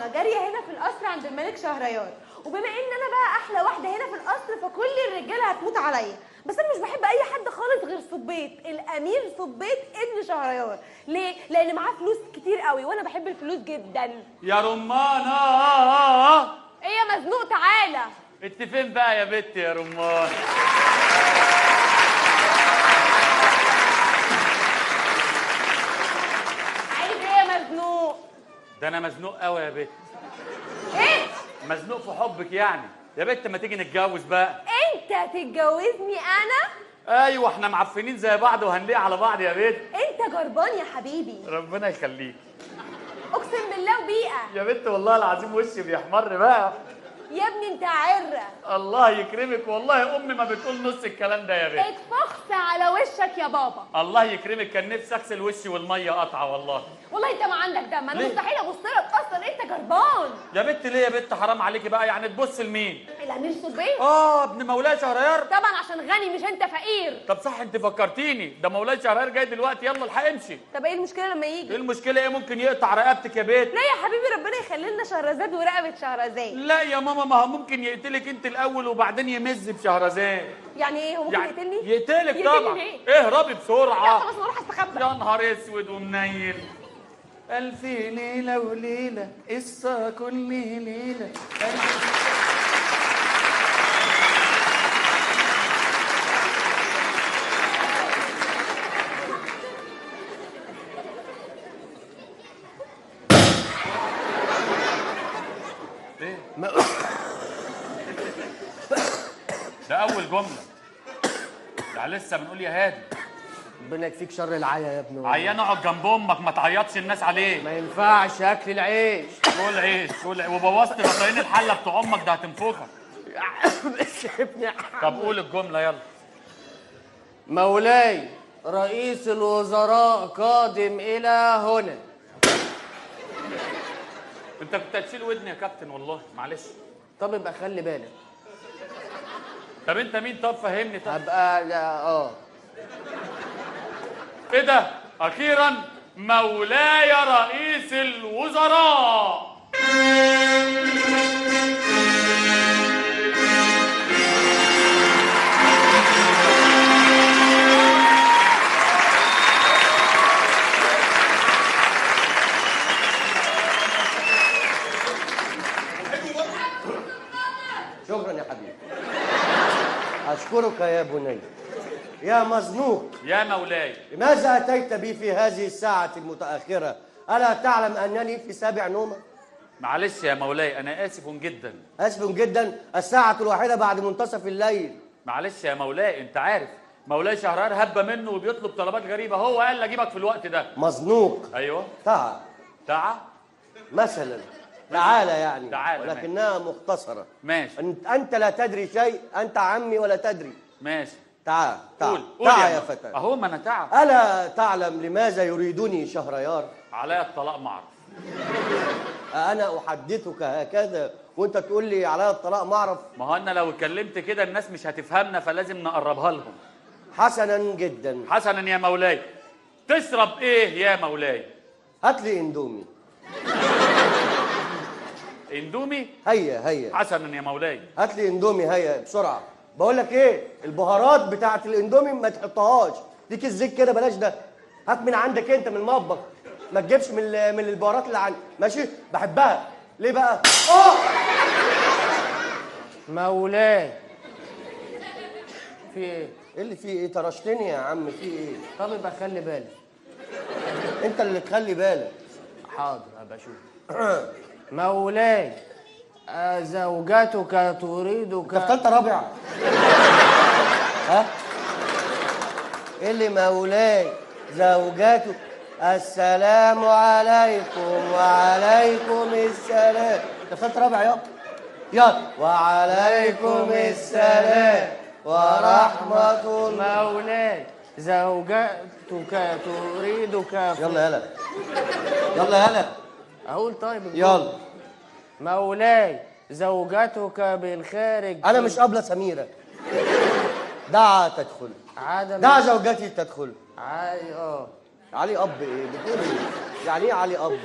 رمانه جارية هنا في القصر عند الملك شهريار، وبما ان انا بقى احلى واحدة هنا في القصر فكل الرجالة هتموت عليا، بس انا مش بحب اي حد خالص غير صبيط، الامير صبيط ابن شهريار. ليه؟ لان معاه فلوس كتير قوي وانا بحب الفلوس جدا. يا رمانه. ايه يا مزنوق؟ تعالى. انت فين بقى يا بت يا رمان؟ عايز ايه يا مزنوق؟ ده انا مزنوق قوي يا بت. ايه؟ مزنوق في حبك يعني يا بت. ما تيجي نتجوز بقى. انت تتجوزني انا؟ ايوه احنا معفنين زي بعض وهنليق على بعض يا بت. انت جربان يا حبيبي. ربنا يخليك. اقسم بالله وبيئه يا بت والله العظيم وشي بيحمر بقى. يا ابني انت عره. الله يكرمك والله امي ما بتقول نص الكلام ده يا بت. اتفخس على وشك يا بابا. الله يكرمك، كان نفسي اغسل وشي والمية قطعه والله. والله انت ما عندك دم، انا مستحيل ابص لك اصلا، انت جربان. يا بت ليه يا بت؟ حرام عليكي بقى، يعني تبص لمين؟ الامير صبيط. ابن مولاي شهريار. طبعا عشان غني مش انت فقير. طب صح انت فكرتيني، ده مولاي شهريار جاي دلوقتي، يلا الحق امشي. طب ايه المشكلة لما يجي؟ ايه المشكلة؟ ايه ممكن يقطع رقبتك يا بت. لا يا حبيبي ربنا يخلي لنا شهرزاد ورقبه شهرزاد. لا يا ماما، ما هو ممكن يقتلك انت الاول وبعدين يمز بشهرزاد. يعني ايه؟ هو ممكن يعني يقتلني؟ يقتلك طبعا. اهربي بسرعة. لا خلاص انا اروح استخبى. يا نهار اسود ومنيل. ألف ليلة وليلة قصة كل ليلة. إيه؟ ده أول جملة. ده لسه بنقول يا هادي. ربنا يكفيك شر العيا يا ابني. عيان اقعد جنب امك ما تعيطش الناس عليك. ما ينفعش اكل العيش. كل عيش كل عيش. وبوظت بطايين الحلة بتوع امك، ده هتنفخك. بس يا ابني. طب قول الجملة يلا. مولاي رئيس الوزراء قادم الى هنا. انت كنت هتشيل ودني يا كابتن والله، معلش. طب ابقى خلي بالك. طب انت مين؟ طب فهمني. طب ابقى لا ايه ده؟ اخيرا مولاي رئيس الوزراء. شكرا يا حبيبي. اشكرك يا بني. يا مزنوق. يا مولاي. لماذا أتيت بي في هذه الساعة المتأخرة؟ ألا تعلم أنني في سابع نومة؟ معلش يا مولاي أنا آسف جدا. آسف جدا؟ الساعة 1 بعد منتصف الليل. معلش يا مولاي أنت عارف مولاي شهريار هبة منه وبيطلب طلبات غريبة، هو قال لي أجيبك في الوقت ده. مزنوق. أيوه. تعال. تعال؟ مثلا تعالى يعني. تعالى. ولكنها مختصرة. ماشي. أنت لا تدري شيء، أنت عمي ولا تدري. ماشي. تعال تعال تعال يا فتى. اهو ما انا تعال. ألا تعلم لماذا يريدني شهريار؟ عليا الطلاق ما اعرف. أنا أحدثك هكذا وأنت تقول لي عليا الطلاق ما اعرف؟ ما هو أنا لو اتكلمت كده الناس مش هتفهمنا، فلازم نقربها لهم. حسنا جدا. حسنا يا مولاي. تشرب إيه يا مولاي؟ هات لي اندومي. اندومي؟ هيا هيا. حسنا يا مولاي. هات لي اندومي هيا بسرعة. بقول لك ايه، البهارات بتاعت الاندومي ما تحطهاش، دي الزيت كده بلاش ده، هات من عندك انت من المطبخ، ما تجيبش من البهارات اللي عندي، ماشي؟ بحبها. ليه بقى؟ مولاي في ايه؟ ايه اللي في ايه؟ طرشتني يا عم، في ايه؟ طب يبقى خلي بالك. انت اللي تخلي بالك. حاضر ابقى اشوف. مولاي زوجتك تريدك. انت في ثالثة رابعه؟ ها؟ ايه اللي مولاي زوجتك؟ السلام عليكم وعليكم السلام. انت في ثالثة رابعه؟ يلا يلا. وعليكم السلام ورحمة الله. مولاي زوجتك تريدك. يلا يلا يلا يلا. اقول طيب. يلا. مولاي زوجتك بالخارج. أنا مش قابلة سميرة. دعها تدخل. عدم دع زوجتي تدخل. علي علي أب إيه؟ بتقول إيه؟ يعني ايه علي اب؟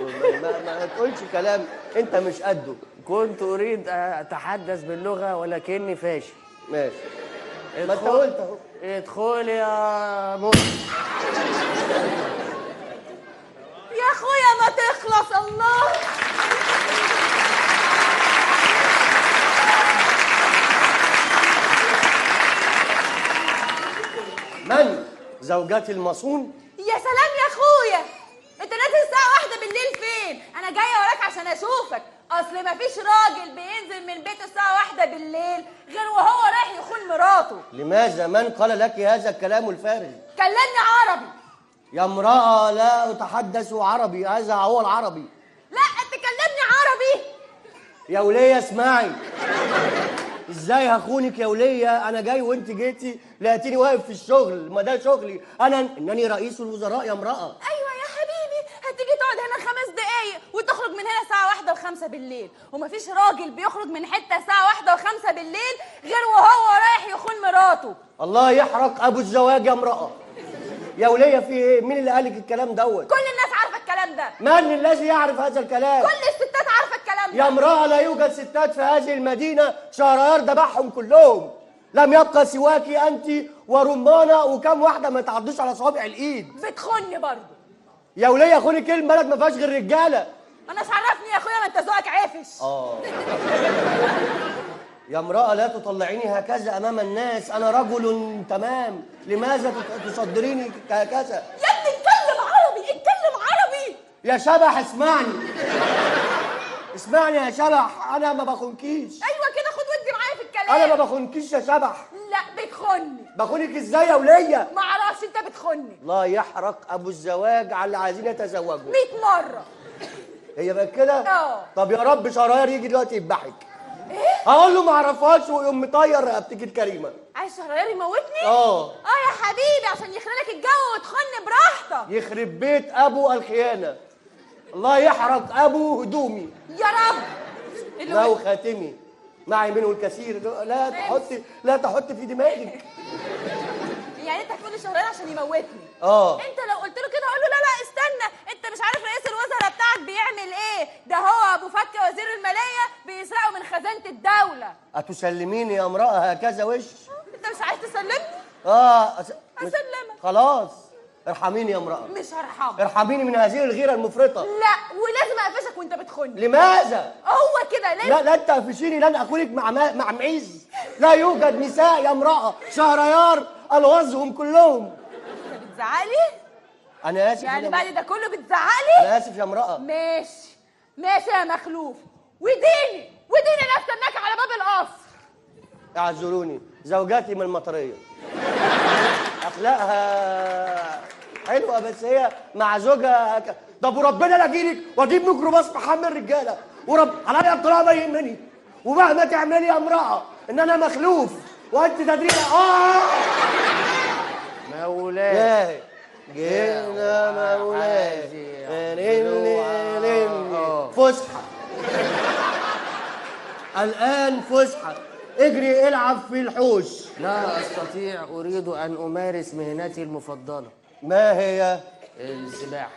ما تقولش كلام انت مش قده. كنت اريد اتحدث باللغة ولكني فاشل. ماشي، ما انت قلت اهو. ادخل يا مر. يا اخويا ما تخلص. الله، من زوجتي المصون؟ يا سلام يا اخويا، انت نازل الساعة 1 بالليل فين؟ انا جاية وراك عشان اشوفك، اصل مفيش راجل بينزل من بيته الساعة 1 بالليل غير وهو رايح يخون مراته. لماذا؟ من قال لك هذا الكلام الفارغ؟ كلمني عربي يا امرأة. لا أتحدث عربي، هذا هو العربي. لا انت كلمني عربي يا ولية. اسمعي، ازاي هخونك يا ولية؟ انا جاي وانت جيتي لقيتيني واقف في الشغل، ما ده شغلي انا، انني رئيس الوزراء يا امرأة. ايوه يا حبيبي، هتيجي تقعد هنا 5 دقايق وتخرج من هنا الساعة 1:05 بالليل، ومفيش راجل بيخرج من حتة الساعة 1:05 بالليل غير وهو رايح يخون مراته. الله يحرق ابو الزواج يا امرأة. يا ولية في ايه؟ مين اللي قالك الكلام دوت؟ كل الناس عارفة الكلام ده. من الذي يعرف هذا الكلام؟ كل الستات عارفة الكلام ده. يا امرأة لا يوجد ستات في هذه المدينة، شهريار ذبحهم كلهم، لم يبقى سواك أنت ورمانة وكم واحدة ما تعضوش على صوابع الإيد. بتخني برضه يا ولية. خوني كلمة، بلد ما فيهاش غير رجالة. أنا مش عرفني يا أخويا، ما أنت ذوقك عفش. يا امرأة لا تطلعيني هكذا أمام الناس، أنا رجل تمام، لماذا تصدريني هكذا؟ يا ابني اتكلم عربي، اتكلم عربي يا شبح. اسمعني اسمعني يا شبح، أنا ما بخونكيش. أيوه كده، خد ودي معايا في الكلام. أنا ما بخونكيش يا شبح. لا بتخوني. بخونك إزاي يا ولية؟ ما أعرفش، أنت بتخوني. الله يحرق أبو الزواج على اللي عايزين يتزوجوا 100 مرة. هي بقت كده؟ اه. طب يا رب شهريار يجي دلوقتي يذبحك. ايه؟ هقول له ما اعرفهاش ويقوم مطير رقبتك الكريمة. عايز شهريار يموتني؟ اه. اه يا حبيبي، عشان يخرب لك الجو وتخن براحتك. يخرب بيت ابو الخيانة. الله يحرق ابو هدومي. يا رب. لو خاتمي معي منه الكثير. لا تحطي، لا تحطي في دماغك. يعني انت هتقول لشهريار عشان يموتني؟ اه. انت لو قلت له كده هقول له لا لا استنى، انت مش عارف رئيس الوزراء بتاعك بيعمل ايه، ده هو ابو فكه وزير المالية بيسرقوا من خزانه الدولة. اتسلميني يا امراة هكذا وش؟ انت مش عايز تسلمني؟ اه اسلمك. خلاص ارحميني يا امراة. مش هرحمك. ارحميني من هذه الغيرة المفرطة. لا ولازم اقفشك وانت بتخوني. لماذا؟ هو كده لازم. لا لا تقفشيني، لن اخونك مع معيز. لا يوجد نساء يا امراة، شهريار الوزهم كلهم. انت بتزعلي؟ انا اسف يعني بعد ده كله بتزعلي؟ انا اسف يا امراة. ماشي ماشي يا مخلوف، وديني وديني انا استناك على باب القصر. اعذروني، زوجاتي من المطريه. اخلاقها حلوة بس هي مع زوجها طب وربنا لا اجيلك واجيب ميكروباص محمل رجاله، ورب عليا الطلاق ما يهمني، ومهما تعملي يا امراة ان انا مخلوف وانت تدرين. مولاي جينا مولاي فسحة الان، فسحة، اجري العب في الحوش. لا استطيع، اريد ان امارس مهنتي المفضلة. ما هي؟ السباحة.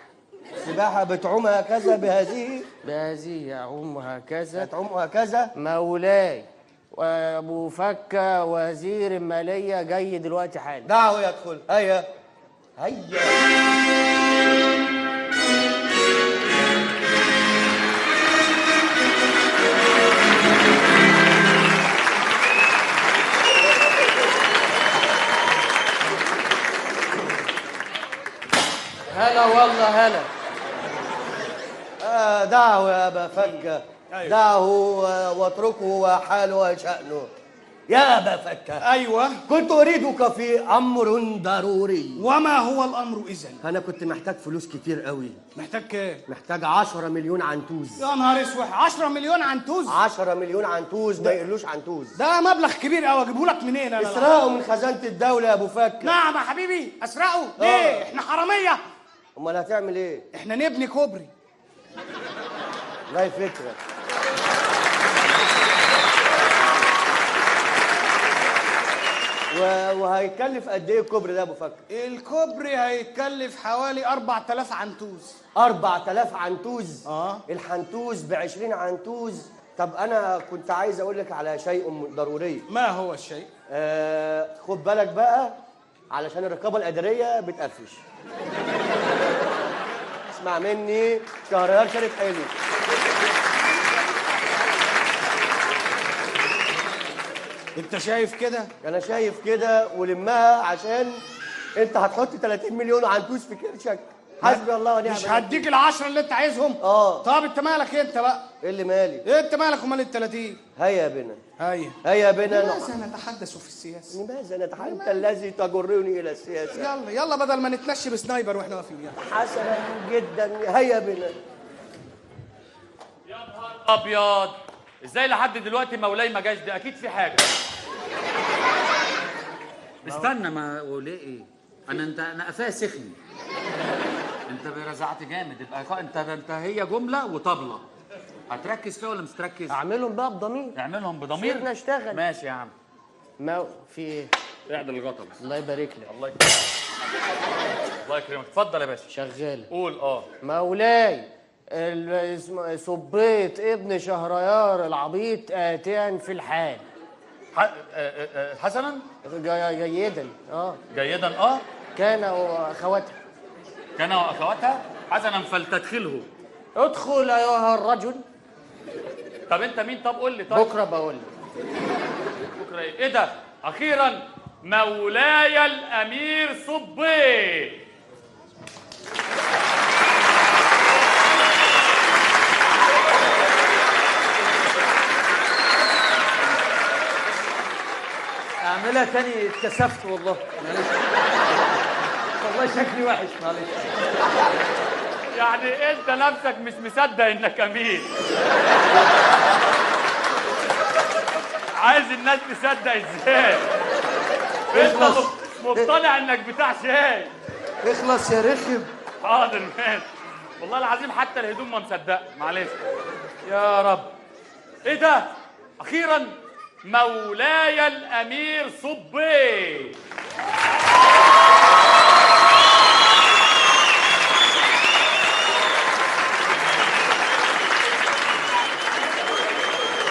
السباحة بتعوم هكذا بهذه؟ بهذه اعوم هكذا. بتعوم هكذا؟ مولاي وابو فكه وزير المالية جاي دلوقتي حالا. دعه يدخل. هيا هيا. هلا والله هلا. دعه يا أبا فكة. أيوة. دعه واتركه وحاله وشأنه. يا أبا فكة. أيوة. كنت أريدك في أمر ضروري. وما هو الأمر إذن؟ أنا كنت محتاج فلوس كتير قوي. محتاج كام؟ محتاج 10 مليون عنتوز. يا نهار اسود، 10 مليون عنتوز؟ 10 مليون عنتوز، ما يقلوش عنتوز. ده مبلغ كبير قوي، أجيبه لك منين أنا؟ اسرقه من خزانة الدولة يا أبو فكة. نعم يا حبيبي، أسرقه؟ ليه؟ إحنا حرامية؟ أمال هتعمل إيه؟ إحنا نبني كوبري. لا فكرة. وهيكلف قد ايه الكوبري ده يا ابو فكر؟ الكوبري هيكلف حوالي 4000 عنتوز. 4000 عنتوز؟ الحنتوز ب 20 عنتوز. طب انا كنت عايز اقول لك على شيء ضروري. ما هو الشيء؟ خد بالك بقى، علشان الرقابة الادارية بتقفش. اسمع مني، شهريار شارب حلو. انت شايف كده؟ انا شايف كده، ولمها عشان انت هتحط 30 مليون عنتوز في كرشك. حسبي الله ونعم. مش هديك ال10 اللي انت عايزهم. طب انت مالك انت بقى؟ ايه اللي مالي؟ انت مالك ومال ال 30؟ هيا بنا. هيا بنا. لماذا نتحدث في السياسة؟ لماذا نتحدث؟ انت الذي تجرني الى السياسة. يلا يلا بدل ما نتمشي ب sniper واحنا واقفين. يلا. حسنا جدا، هيا بنا. يا نهار ابيض، ازاي لحد دلوقتي مولاي ما جاش؟ ده اكيد في حاجة. استنى، ما وليه ايه؟ انا قفايا سخن. انت رزعت جامد. يبقى انت هي جملة وطبله. هتركز فيها ولا مش تركز؟ اعملهم بقى بضمير. اعملهم بضمير. سيبنا اشتغل. ماشي يا عم. ما في ايه؟ اعدل الغطا بس. الله يبارك لك. الله يكرمك. الله يكرمك. اتفضل يا باشا. شغالة. قول. مولاي صبيت ابن شهريار العبيط آتيا في الحال. حسنا؟ جيدا. جيدا. كان واخواتها. كان واخواتها. حسنا فلتدخله. ادخل ايها الرجل. طب انت مين؟ طب قول لي. طيب بكره بقول لك. بكره ايه؟ ايه ده؟ اخيرا مولاي الامير صبيت. اعملها تاني، اتكسفت والله. معلش والله شكلي وحش، معلش. يعني انت نفسك مش مصدق انك امير. عايز الناس تصدق ازاي؟ انت مقتنع انك بتاع شاي. اخلص يا رخم. حاضر ماشي. والله العظيم حتى الهدوم ما مصدقه، معلش. يا رب. ايه ده؟ اخيرا مولاي الامير صبي.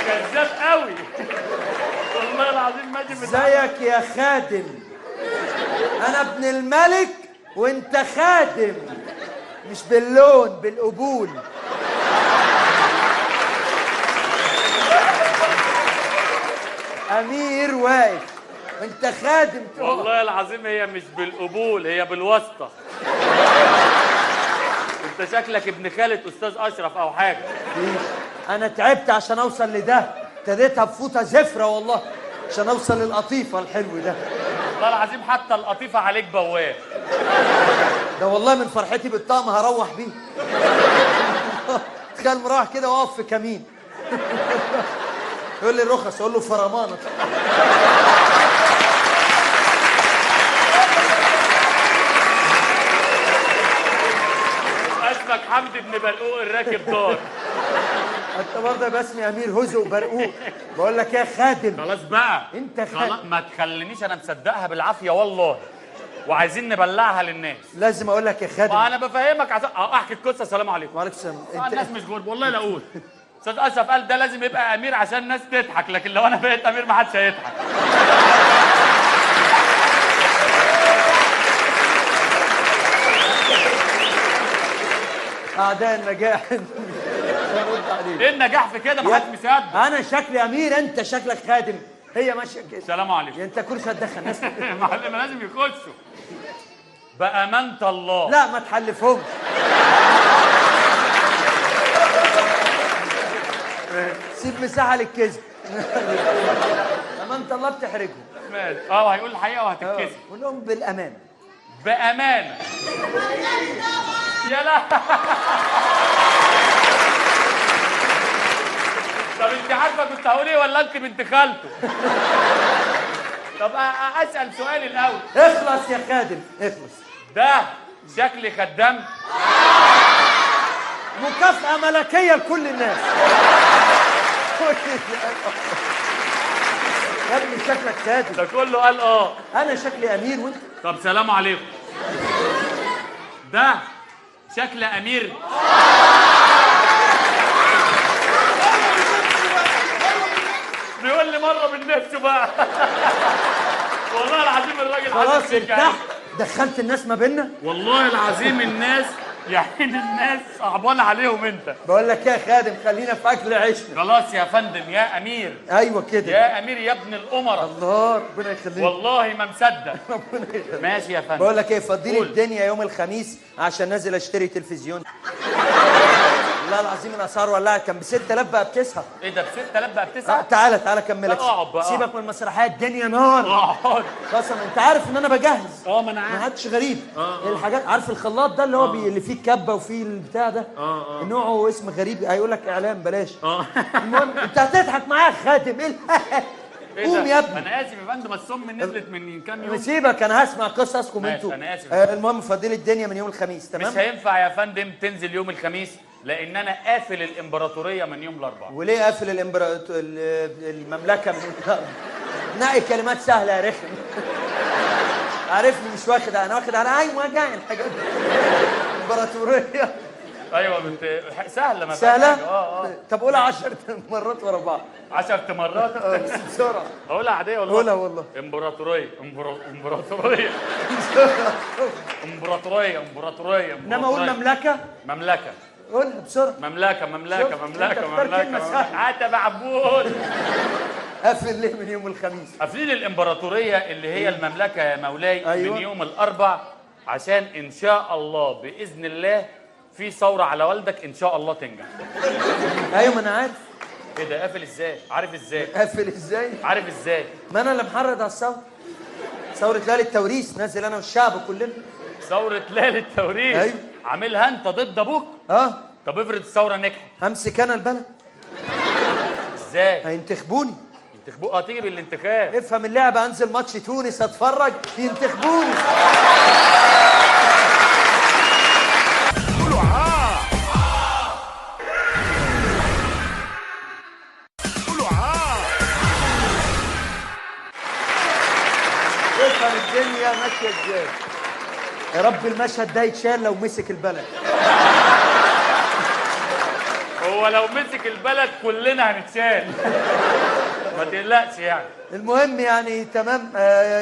كذاب قوي. والله العظيم ماشي. ازيك يا خادم؟ انا ابن الملك وانت خادم، مش باللون بالقبول. امير واقف وانت خادم. والله العظيم هي مش بالقبول، هي بالواسطة. انت شكلك ابن خالة استاذ اشرف او حاجة. انا تعبت عشان اوصل لده، ابتديتها بفوطه زفره والله عشان اوصل للقطيفه الحلو ده. والله العظيم حتى القطيفه عليك بواب. ده والله من فرحتي بالطقم هروح بيه. تخيل مروح كده واقف في كمين. يقول لي الرخص، اقول له فرمانه. اسمك حمدي بن برقوق الراكب دار. انت برضه يا باسمي امير هزق وبرقوق. بقول لك يا خادم. خلاص بقى انت خادم، ما تخلينيش انا مصدقها بالعافية والله، وعايزين نبلعها للناس. لازم اقول لك يا خادم. انا بفهمك عشان احكي القصة. السلام عليكم. وعليكم السلام. الناس مش غرب والله. لا اقول استاذ اشرف قال ده لازم يبقى امير عشان الناس تضحك، لكن لو انا بقيت امير ما حدش هيضحك. اعداء النجاح. ايه النجاح في كده؟ ما حدش مصدق. انا شكلي امير، انت شكلك خادم. هي ماشية كده. السلام عليكم. انت كرسي هتدخل ناس. معلم لازم يخشوا. بأمانة الله. لا ما تحلفهمش. سيب مساحة للكذب. أمانة الله بتحرجهم. ماشي. وهيقول الحقيقة وهتتكذب. قول لهم بالأمانة. بأمانة. يا لا. طب انت عارفه كنت هقول ايه ولا انت بنت خالته؟ طب اسال سؤال الاول. اخلص يا خادم اخلص. ده شكل خدام؟ مكافأة ملكية لكل الناس. يا ابني شكلك خادم. ده كله قال اه. انا شكلي امير وانت؟ طب سلام عليكم. ده شكل امير؟ بيقول لي مرة من نفسه بقى. والله العظيم الراجل خلاص ارتحت، دخلت الناس ما بينا. والله العظيم الناس يعني الناس صعبان عليهم انت. بقول لك يا خادم خلينا في اكل عيشنا. خلاص يا فندم يا امير. ايوه كده يا امير يا ابن الامراء. الله ربنا يخليك. والله ما مصدق. ربنا يخليك. ماشي يا فندم. بقول لك ايه، فضيلي الدنيا يوم الخميس عشان نازل اشتري تلفزيون. والله العظيم الاسعار ولعت، كان ب 6000 بقى ب9. ايه ده ب 6000 بقى ب9؟ تعالى تعالى اكملك. اقعد بقى، سيبك من المسرحيات، الدنيا نار. اقعد قسما انت عارف ان انا بجهز. ما انا عارف، ما حدش غريب. الحاجات، عارف الخلاط ده اللي هو اللي فيه الكبه وفيه البتاع ده؟ نوعه اسم غريب، هيقول لك اعلان بلاش. المهم انت هتضحك معايا يا خادم. ايه قوم يا ابني. انا اسف يا فندم، السم نزلت من كام يوم. سيبك، انا هسمع قصصكم انتوا. انا اسف. المهم فضيلي الدنيا من يوم الخميس، تمام؟ مش هينفع يا فندم تنزل يوم الخميس لان انا قافل الامبراطورية من يوم الاربعاء. وليه قافل المملكة من الاربعاء؟ نقي كلمات سهلة يا رخم. عارفني مش واخد، انا واخد على ايوه جاي الحاجات دي. امبراطورية. ايوه سهلة، ما سهلة؟ طب قولها 10 مرات ورا بعض. 10 مرات؟ بس بسرعة. اقولها عادية والله. قولها والله. امبراطورية امبراطورية امبراطورية امبراطورية. انما اقول مملكة. مملكة. قولها بسرعة. مملكة مملكة مملكة مملكة. عتب عبود. قافل ليه من يوم الخميس؟ قافلين الامبراطورية اللي هي المملكة يا مولاي. أيوة. من يوم الاربع، عشان ان شاء الله باذن الله في ثورة على والدك ان شاء الله تنجح. ايوه ما انا عارف. ايه ده قافل ازاي؟ عارف ازاي؟ قافل ازاي؟ عارف ازاي؟ ما انا اللي محرض على الثورة. ثورة ليالي التوريث، نازل انا والشعب كلنا. ثورة ليالي التوريث؟ ايوه. عاملها انت ضد ابوك؟ طب افرض الثورة نجحت؟ همسك انا البلد. ازاي؟ هينتخبوني. ينتخبوك؟ تيجي بالانتخاب. افهم اللعبة، انزل ماتش تونس اتفرج ينتخبوني. افهم الدنيا ماشية ازاي. يا رب المشهد ده يتشال لو مسك البلد. هو لو مسك البلد كلنا هنتشال. ما تقلقش يعني. المهم يعني تمام،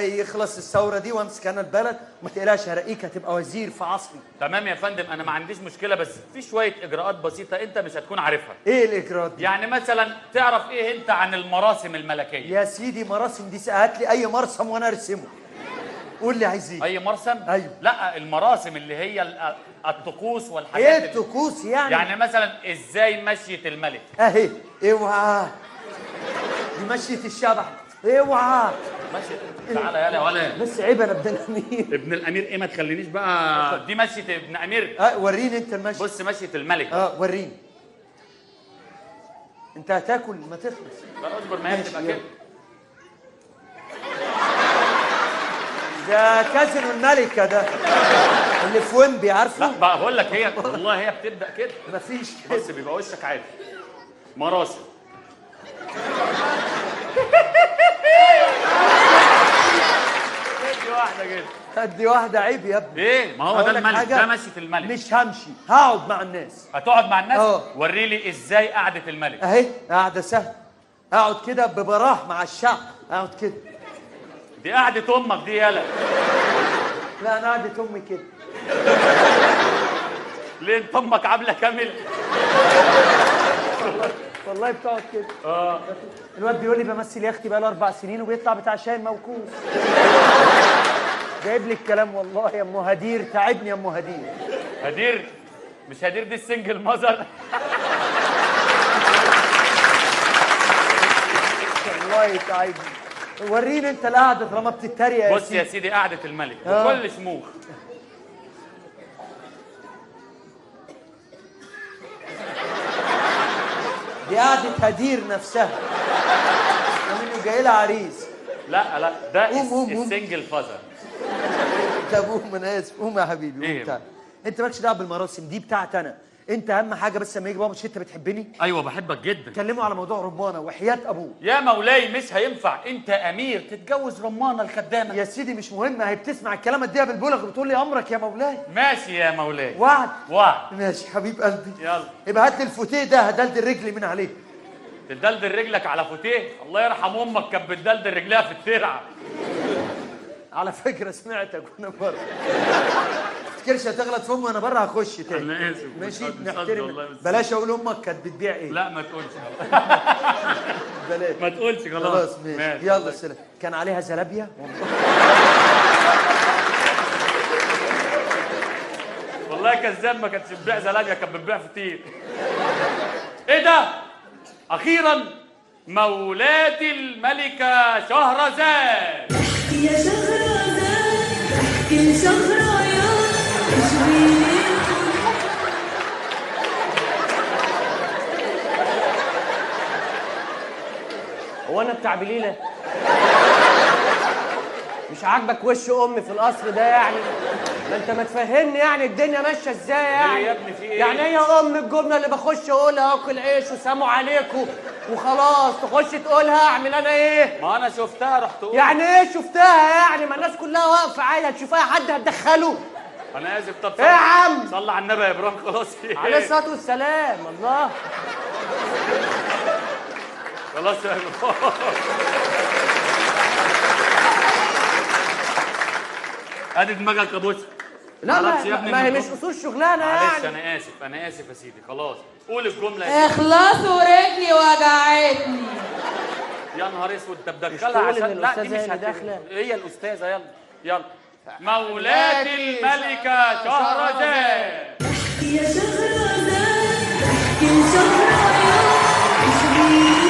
يخلص الثورة دي وامسك انا البلد، وما تقلقش هرقيك هتبقى وزير في عصري. تمام يا فندم، انا ما عنديش مشكلة، بس في شوية اجراءات بسيطة انت مش هتكون عارفها. ايه الاجراءات دي؟ يعني مثلا تعرف ايه انت عن المراسم الملكية؟ يا سيدي مراسم دي، هات لي اي مرسم وانا ارسمه. قول لي عايز ايه؟ اي مرسم؟ ايوه. لا المراسم اللي هي الطقوس والحاجات. ايه الطقوس يعني؟ يعني مثلا ازاي مشية الملك؟ اهي اوعى، دي مشية الشبح. اوعى مشية. تعالى يالا يا ولا. بس عيب، انا ابن الامير. ابن الامير ايه؟ ما تخلينيش بقى. دي مشية ابن امير. وريني انت المشية. بص مشية الملك. وريني. انت هتاكل ما تخلص. لا اصبر، ما هي بتبقى كده. ده كازينو الملكة ده اللي في ويمبي، عارفه؟ لا بقى بقول لك هي والله هي بتبدأ كده. مفيش كده. بص بيبقى وشك عادي. مراسم. ادي واحدة كده. ادي واحدة، عيب يا ابني. ايه؟ ما هو ده الملك، ده مشية الملك. مش همشي، هقعد مع الناس. هتقعد مع الناس؟ وريلي ازاي قعدة الملك. اهي قعدة سهلة. اقعد كده ببراح مع الشعب، اقعد كده. دي قعدة أمك دي يالا. لا أنا قعدة أمي كده. ليه أنت أمك عاملة كامل؟ والله بتقعد كده. الواد بيقول لي بمثل يا أختي بقاله 4 سنين وبيطلع بتاع شاي موكوس. جايب لي الكلام والله يا أم هدير، تعبني يا أم هدير. هدير؟ مش هدير دي ال single mother؟ والله تعبني. وريني انت القعدة طالما بتتريق يا سيدي. بص يا سيدي قعدة الملك بكل شموخ. دي قعدة هدير نفسها. ومنه جاي لها عريس. لا لا ده ال single father. طب قوم، انا اسف، قوم يا حبيبي قوم. تعالى. انت مالكش دعوه بالمراسم دي بتاعتي انا. انت اهم حاجة بس لما يجي بابا، مش انت بتحبني؟ ايوه بحبك جدا. كلمة على موضوع رمانه وحياه ابوه. يا مولاي مش هينفع، انت امير تتجوز رمانه الخدامة. يا سيدي مش مهم، هي بتسمع الكلام اديها بالبلغ، بتقول لي امرك يا مولاي. ماشي يا مولاي. وعد. وعد. ماشي حبيب قلبي. يلا يبقى هات لي الفوتيه ده، هدلدل رجلي من عليه. تدلدل رجلك على فوتيه؟ الله يرحم امك كانت بتدلدل رجليها في الترعه. على فكرة سمعتك وانا بره. تفتكرش هتغلط في امي وانا بره؟ هخش تاني. انا اسف. ماشي نحترم. بلاش اقول امك كانت بتبيع ايه. لا ما تقولش. بلاش ما تقولش خلاص. خلاص ماشي يلا سلام. كان عليها زلابيا والله كذاب، ما كانتش بتبيع زلابيا، كانت بتبيع فطير. ايه ده؟ اخيرا مولاتي الملكة شهرزاد. يا شهرزاد احكي لشهريار اشويلي. هو انا بتاع بليلة؟ مش عاجبك وش امي في القصر ده يعني؟ ما انت ما تفهمني يعني الدنيا ماشية ازاي يعني؟ يا ابني في ايه؟ يعني ايه يا ام الجملة اللي بخش اقولها اكل عيش وسلام عليكم وخلاص، تخش تقولها اعمل انا ايه؟ ما انا شفتها رحت اقول. يعني ايه شفتها يعني؟ ما الناس كلها واقفة عادي، هتشوفها حد هتدخله؟ انا اسف. طب ايه يا عم؟ صلى على النبي يا ابراهيم خلاص. عليه الصلاة والسلام. الله خلاص يا ابراهيم. ادي دماغك يا بوسه. لا ما هي مش اصول شغلانة يعني. معلش انا اسف، انا اسف يا سيدي. خلاص قول الجملة يا سيدي. اخلصوا رجلي وجعتني. يا نهار اسود، انت مدخلها عشان لا دي مش داخله. هي الاستاذة. يلا يلا. مولاتي الملكة شهرزاد. يا شهرزاد احكي لشهريار اشويلي.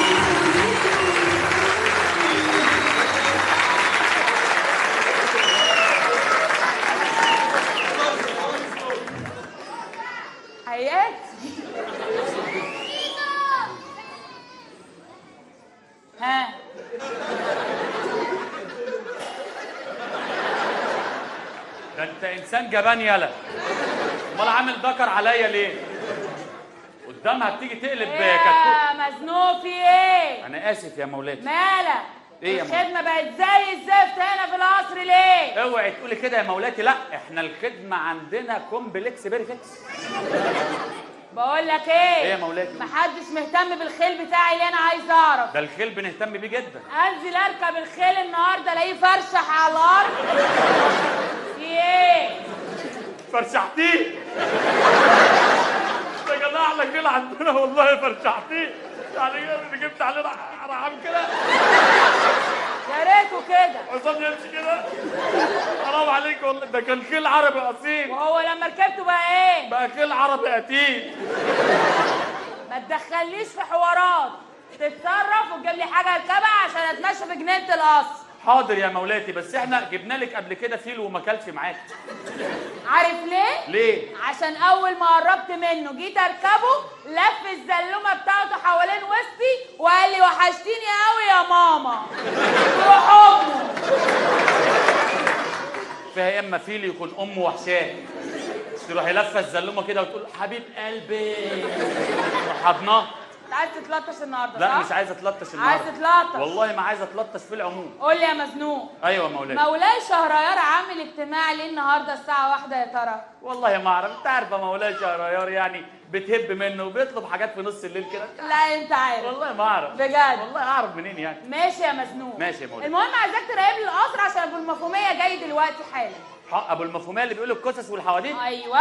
حياتي. ها ده انت انسان جبان يالا. امال عامل ذكر عليا ليه؟ قدامها بتيجي تقلب كتكوت. يا مزنوق في ايه؟ انا اسف يا مولاتي. مالك؟ ايه يا مولاتي؟ الخدمة بقت زي الزفت هنا في القصر ليه؟ اوعي تقولي كده يا مولاتي. لا احنا الخدمة عندنا complex perfect. بقول لك ايه؟ ايه يا مولاتي؟ محدش مهتم بالخيل بتاعي اللي انا عايزه اعرف. ده الخيل بنهتم بيه جدا. انزل اركب الخيل النهارده الاقيه فرشح على الارض. في ايه؟ فرشحتيه؟ ده كان احلى خيل عندنا والله. فرشحتيه يعني جبت علينا رحم كده. يا ريته كده. عصام يمشي كده. حرام عليك والله، ده كان خيل عربي اصيل. وهو لما ركبته بقى ايه؟ بقى خيل عربي قتيل. ما تدخلنيش في حوارات، تتصرف وتجيب لي حاجة اركبها عشان اتمشى في جنينة القصر. حاضر يا مولاتي، بس احنا جبنا لك قبل كده فيل وما كلش معاك. عارف ليه؟ ليه؟ عشان اول ما قربت منه جيت اركبه لف الزلومه بتاعته حوالين وسطي وقال لي وحشتيني قوي يا ماما. روح امه. فيها يا اما فيل يكون امه وحشاه، تروحي لفه الزلومه كده وتقول حبيب قلبي حضناه. انت عايز تتلطش النهارده؟ لا مش عايز اتلطش النهارده. عايز تتلطش؟ والله ما عايز اتلطش في العموم. قول لي يا مزنوق. ايوه يا مولاي. مولاي شهريار عامل اجتماع ليه النهارده الساعة 1 يا ترى؟ والله ما اعرف، انت عارفه مولاي شهريار يعني بتهب منه وبيطلب حاجات في نص الليل كده. لا انت عارف. والله ما اعرف بجد. والله اعرف منين يعني. ماشي يا مزنوق. ماشي يا مولاي. المهم عايزاك تراقب لي القصر عشان ابو المفهوميه جاي دلوقتي حالا. حق ابو المفهوميه اللي بيقول القصص والحواديت؟ ايوه.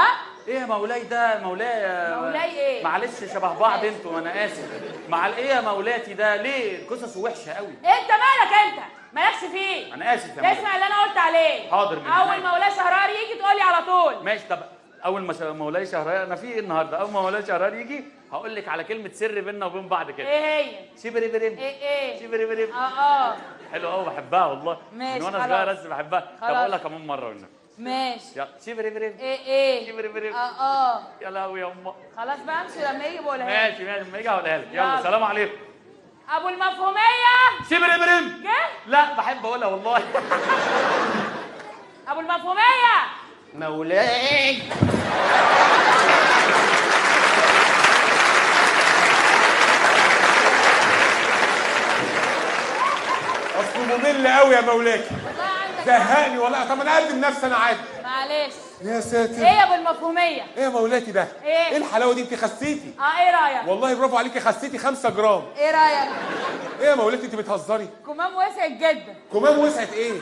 ايه يا مولاي ده؟ مولاي مولاي ايه؟ معلش شبه بعض انتوا وانا اسف. مع ايه يا مولاتي ده؟ ليه قصصه وحشة قوي؟ انت مالك؟ انت مالكش فيه. انا اسف يا مولاي. اسمع اللي انا قلت عليه. حاضر. من اول مولاي شهريار يجي تقولي على طول. ماشي. طب اول ما مولاي شهريار، انا في ايه النهارده؟ اول ما مولاي شهريار يجي هقول لك على كلمة سر بينا وبين بعض كده. ايه هي؟ شبري بريم. ايه ايه؟ شبري بريم. اه حلو قوي، بحبها والله. ماشي. من وانا صغير بس بحبها. طب اقول لك كمان مرة والنبي. ماشي. يلا شبري بريم. ايه ايه؟ شبري بريم. اه يا لهوي يا امه. خلاص بقى امشي لما يجي بقولها لك. ماشي ماشي، لما يجي هقولها لك. يلا سلام عليكم. ابو المفهوميه شبري بريم. جه؟ لا بحب اقولها والله. ابو المفهوميه. مولاي. قوي يا مولاكي. والله عندك زهقني والله. طب انا اقدم نفسي انا عادي. معلش. يا ساتر. ايه يا ابو المفهوميه؟ ايه يا مولاتي ده؟ ايه؟ ايه الحلاوة دي؟ انت خسيتي. ايه رايك؟ والله برافو عليكي، خسيتي 5 جرام. ايه رايك؟ ايه يا مولاتي انت بتهزري؟ كمام وسعت جدا. كمام وسعت ايه؟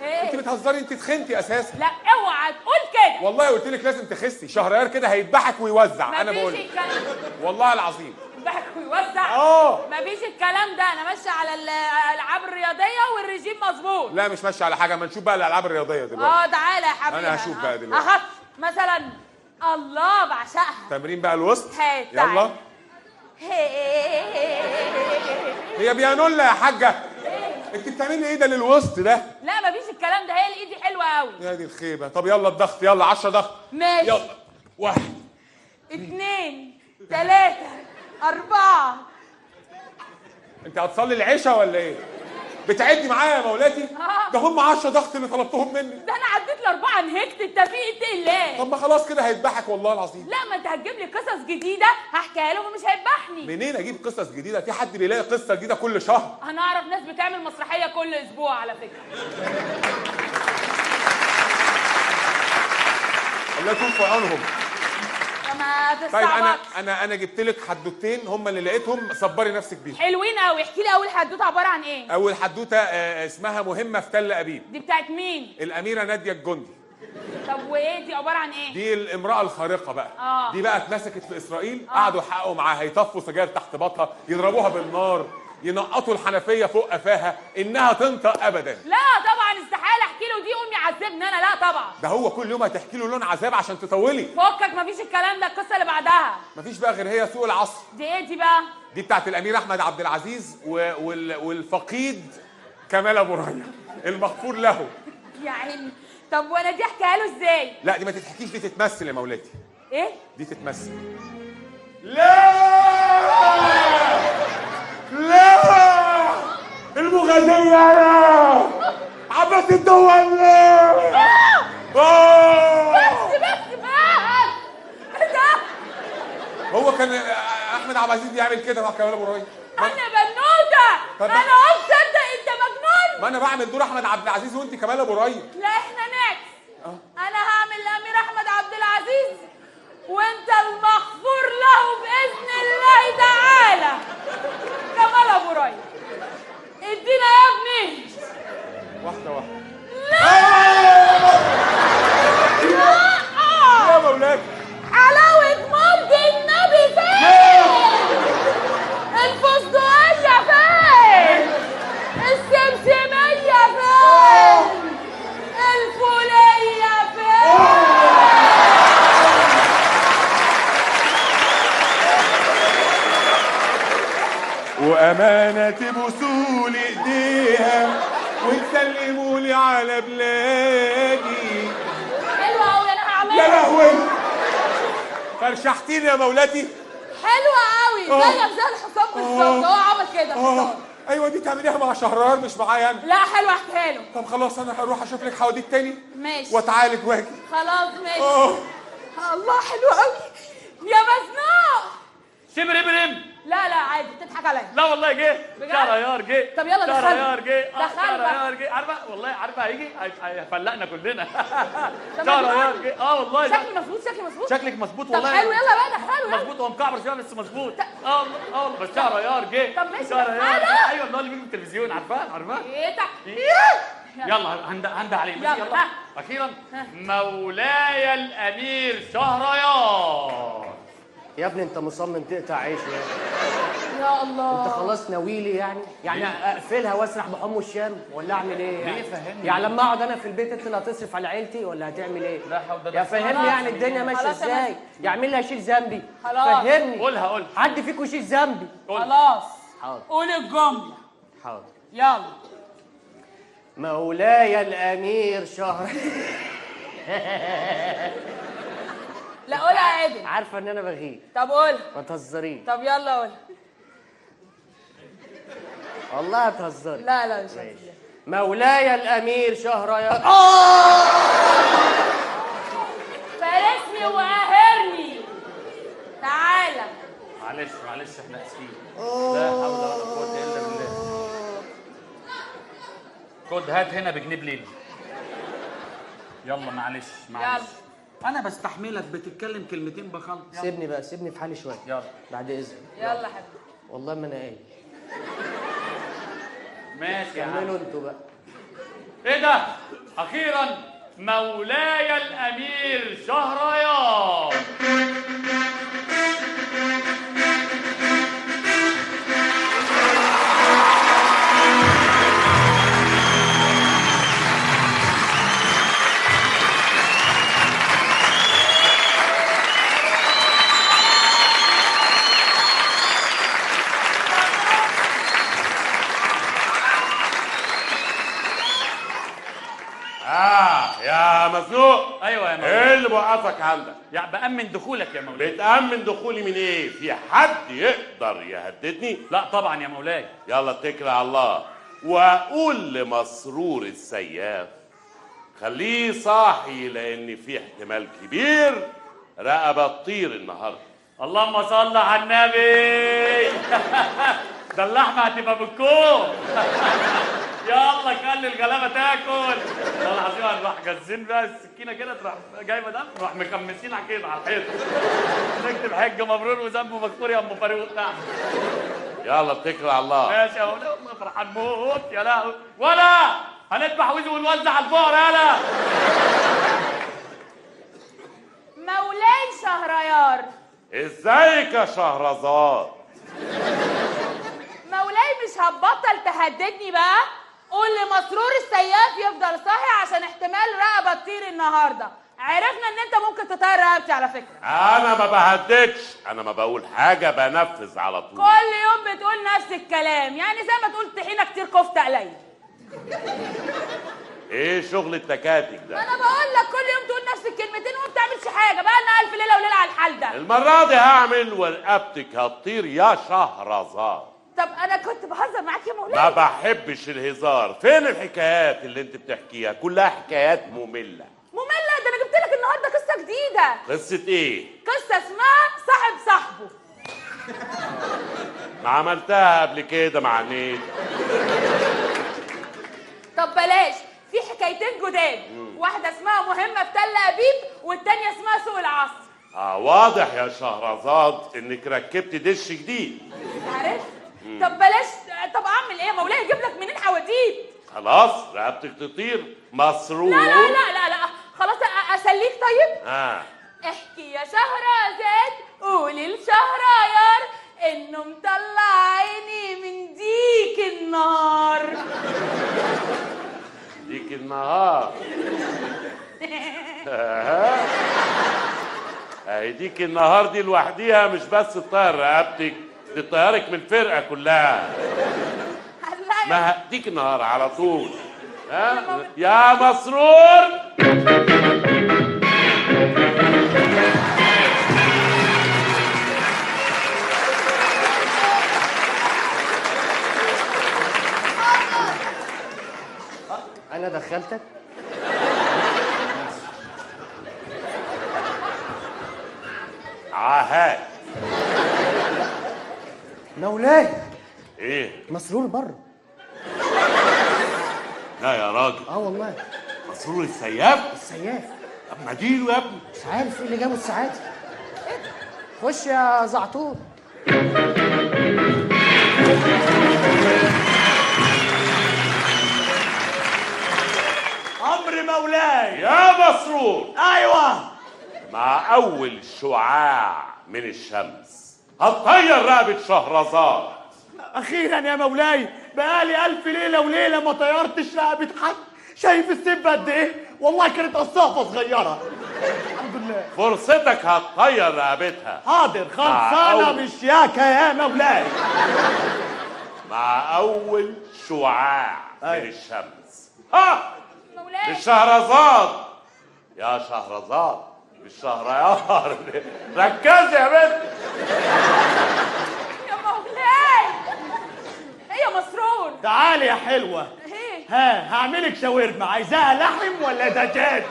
ايه؟ انت بتهزري، انت تخنتي اساسا. لا اوعى تقول كده. والله قلت لك لازم تخسي، شهريار كده هيذبحك ويوزع. انا بقول لك والله العظيم يذبحك ويوزع. مفيش الكلام ده، انا ماشية على الالعاب الرياضية والرجيم مظبوط. لا مش ماشية على حاجة، ما نشوف بقى الالعاب الرياضية دلوقتي. تعالى يا حبيبي انا هشوف بقى دلوقتي. اهو مثلا، الله بعشقها. تمرين بقى الوسط. يلا. هي بيانولا يا حاجة. انت بتعملي ايه ده للوسط ده؟ لا مفيش الكلام ده، هي الايد دي حلوة قوي. يا دي الخيبه. طب يلا الضغط، يلا 10 ضغط. ماشي. يلا 1 2 3 4. انت هتصلي العشاء ولا ايه؟ بتعدي معايا يا مولاتي؟ ده هم 10 ضغط اللي طلبتهم مني. ده انا عديت ل4 انهكت. انت في ايه الله؟ طب ما خلاص كده هيذبحك والله العظيم. لا ما انت هتجيب لي قصص جديدة هحكيها لهم ومش هيذبحني. منين اجيب قصص جديدة؟ في حد بيلاقي قصة جديدة كل شهر؟ انا اعرف ناس بتعمل مسرحية كل اسبوع على فكرة. الله يكون في عونهم. ما طيب انا جبت لك حدوتين هم اللي لقيتهم، صبري نفسك بيهم. حلوين قوي. احكي لي اول حدوتة عبارة عن ايه؟ اول حدوتة اسمها مهمة في تل ابيب. دي بتاعت مين؟ الاميرة ناديه الجندي. طب وايه دي عبارة عن ايه؟ دي الامراة الخارقة بقى. دي بقى اتمسكت في اسرائيل، قعدوا يحققوا معاها، يطفوا سجاير تحت بطها، يضربوها بالنار، ينقطوا الحنفية فوق قفاها، انها تنطق ابدا. لا طبعا استحالة احكي له دي، امي عذبني انا. لا طبعا. ده هو كل يوم هتحكي له لون عذاب عشان تطولي. فكك، مفيش الكلام ده. القصة اللي بعدها مفيش بقى غير هي سوق العصر. دي ايه دي بقى؟ دي بتاعت الامير احمد عبد العزيز والفقيد كمال ابو ريا المغفور له. يا عيني. طب وانا دي احكيها له ازاي؟ لا دي ما تتحكيش، دي تتمثل يا مولاتي. ايه؟ دي تتمثل. لا لا المغازية يا عباس الدول. بس بس بس ده هو كان احمد عبد العزيز بيعمل كده مع كمال ابو ريا. انا بنوته، انا قلت انت مجنون. ما انا بعمل دور احمد عبد العزيز وانت كمال ابو ريا. لا احنا نعكس. انا هعمل الامير احمد عبد العزيز وانت المغفور له باذن الله تعالى كمال ابو ريا. ادينا يا ابني واحدة واحدة. لا لا يا مولاك، حلاوة مولد النبي فين؟ الفستقيه فين؟ السمسميه فين؟ الفوليه فين؟ وأمانة تبوسوا لي ايديها وتسلموا لي على بلادي. حلوة أوي، أنا هعملها. يا لهوي فرشحتيني يا مولاتي. حلوة أوي، زي زي الحصان بالظبط، هو عمل كده الحصان. أيوه دي تعمليها مع شهريار مش معايا أنا. لا حلوة احكيها له. طب خلاص أنا هروح أشوف لك حواديت تاني. ماشي. وأتعالج وأجي. خلاص ماشي. الله حلوة أوي يا مزنوق. شبربرم. لا لا عادي بتضحك عليا. لا والله جه شهريار جه. طب يلا دخل. شهريار جه. دخل شهريار جه. عارفه والله عارفه هيجي هيفلقنا كلنا. شهريار جه. والله شكلي مظبوط، شكلي مظبوط، شكلك مظبوط والله. طب حلو يلا بقى دخله. مظبوط، هو مكعبر شوية بس مظبوط. والله بس شهريار جه. طب ماشي شهريار. ايوه اللي هو اللي بيجي في التلفزيون، عارفاه عارفاه. ايه يلا هنده عليه. يلا اخيرا مولاي الامير شهريار. يا ابني انت مصمم تقطع عيش يا يا الله. انت خلاص ناويلي يعني اقفلها واسرح بحم الشام ولا اعمل ايه يعني؟ ليه فهمني؟ يعني لما اقعد انا في البيت انت اللي هتصرف على عيلتي ولا هتعمل ايه؟ لا حول ولا يا فهمني يعني الدنيا ماشية ازاي؟ يعني مين اللي هيشيل ذنبي؟ خلاص فهمني. قولها قولها. حد فيكم يشيل ذنبي؟ خلاص حاضر. قول الجملة. حاضر يلا. مولاي الامير شهر. لا قولها عادل. عارفه ان انا بغيب. طب قولها. ما تهزريش. طب يلا قولها. والله هتهزري. لا لا مش هتهزري. مولاي الامير شهريار. فارسني وقاهرني. تعالى. معلش معلش احنا اسفين. لا حول ولا قوة الا بالله. خد هات هنا بجنيه بليلة. يلا معلش معلش. انا بستحملك، بتتكلم كلمتين بخلص. سيبني بقى، سيبني في حالي شوية. يلا بعد اذنك. يلا حبيبي. والله ما انا قايل. ماشي يا عم. كملوا انتوا بقى. ايه ده؟ اخيرا مولاي الامير شهريار. يا مزنوق. ايوه يا مولاي. ايه اللي موقفك عندك؟ يعني بأمن دخولك يا مولاي. بتأمن دخولي من ايه؟ في حد يقدر يهددني؟ لا طبعا يا مولاي. يلا اتكل على الله، واقول لمسرور السياف خليه صاحي، لان في احتمال كبير رقبة تطير النهارده. اللهم صل على النبي. ده اللحمة هتبقى بالكوم. يلا خلي الغلابة تاكل. والله العظيم هنروح جازين بقى السكينة كده، تروح جايبه دم، نروح مخمسين على كده على الحيط، نكتب حج مبرور وذنب مغفور يا ام فاروق تحت. يلا اتكل على الله. ماشي يا مولاي. والله فرحان موت يا لهوي. ولا هنذبح وز ونوزع على الفقراء. يالا مولاي شهريار. ازيك يا شهرزاد؟ مولاي مش هتبطل تهددني بقى؟ قول لمسرور السياف يفضل صاحي عشان احتمال رقبة تطير النهارده. عرفنا ان انت ممكن تطير رقبتي على فكرة. انا ما بهددش، انا ما بقول حاجة، بنفذ على طول. كل يوم بتقول نفس الكلام، يعني زي ما تقول طحينه كتير كفته قليل. ايه شغل التكاتك ده؟ انا بقول لك كل يوم تقول نفس الكلمتين وما بتعملش حاجة. بقى لنا الف ليلة وليلة على الحال ده. المرة دي هعمل ورقبتك هتطير يا شهرزاد. طب انا كنت بهزر معاك يا مولاي. ما بحبش الهزار. فين الحكايات اللي انت بتحكيها؟ كلها حكايات مملة. مملة؟ ده انا جبت لك النهارده قصة جديدة. قصة ايه؟ قصة اسمها صاحب صاحبه. ما عملتها قبل كده مع نيل. طب بلاش، في حكايتين جداد. واحدة اسمها مهمة في تل ابيب، والتانية اسمها سوق العصر. واضح يا شهرزاد انك ركبت دش جديد. عرفت؟ طب بلاش. طب اعمل ايه يا مولاي؟ اجيب لك منين حواديت؟ خلاص رقبتك تطير مسرور. لا لا لا لا لا خلاص اسليك. طيب احكي يا شهرزاد، قولي لشهريار انه مطلع عيني من ديك النهار. ديك النهار. اهي ديك النهار دي لوحديها مش بس تطير رقبتك، دي تطيرك من الفرقة كلها. ما هديك النهار على طول. ها يا مسرور. انا دخلتك؟ عهات مولاي. ايه؟ مسرور بره. لا يا راجل. اه والله. مسرور السياف؟ السياف. طب ما ديله يا ابني. مش عارف ايه اللي جابه السعادة. خش يا زعتور. امر مولاي. يا مسرور. ايوه. مع اول شعاع من الشمس هتطير رقبة شهرزاد. اخيرا يا مولاي، بقالي الف ليلة وليلة ما طيرتش رقبة حد. شايف السب قد ايه؟ والله كانت قصافه صغيرة. الحمد لله. فرصتك هتطير رقبتها. حاضر، خلصانه بشياكه يا مولاي. مع اول شعاع من الشمس. ها مولاي. الشهرزاد. يا شهرزاد مش شهريار. ركزي يا بنت. يا مولاي. ايه يا مسرور؟ تعالي يا حلوة. ايه؟ ها هعملك شاورما، عايزاها لحم ولا دجاج؟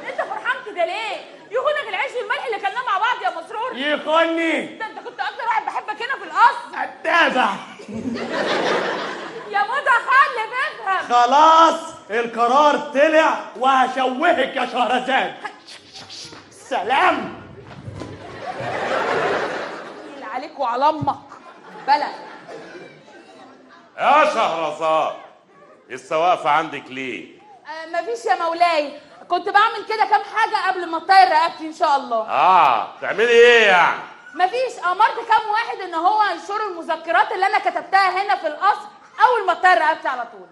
انت فرحان كده ليه؟ يخونك العيش والملح اللي كلناه مع بعض يا مسرور. يخوني؟ ده انت كنت اكتر واحد بحبك هنا في القصر. اتابع. يا يا متخلف افهم. خلاص القرار طلع وهشوهك يا شهرزاد. سلام عليك وعلى امك بلا. يا شهرزاد لسه واقفة عندك ليه؟ مفيش يا مولاي، كنت بعمل كده كام حاجة قبل ما تطير رقبتي ان شاء الله. تعملي ايه يعني؟ مفيش، امرت كام واحد ان هو ينشروا المذكرات اللي انا كتبتها هنا في القصر اول ما تطير رقبتي على طول.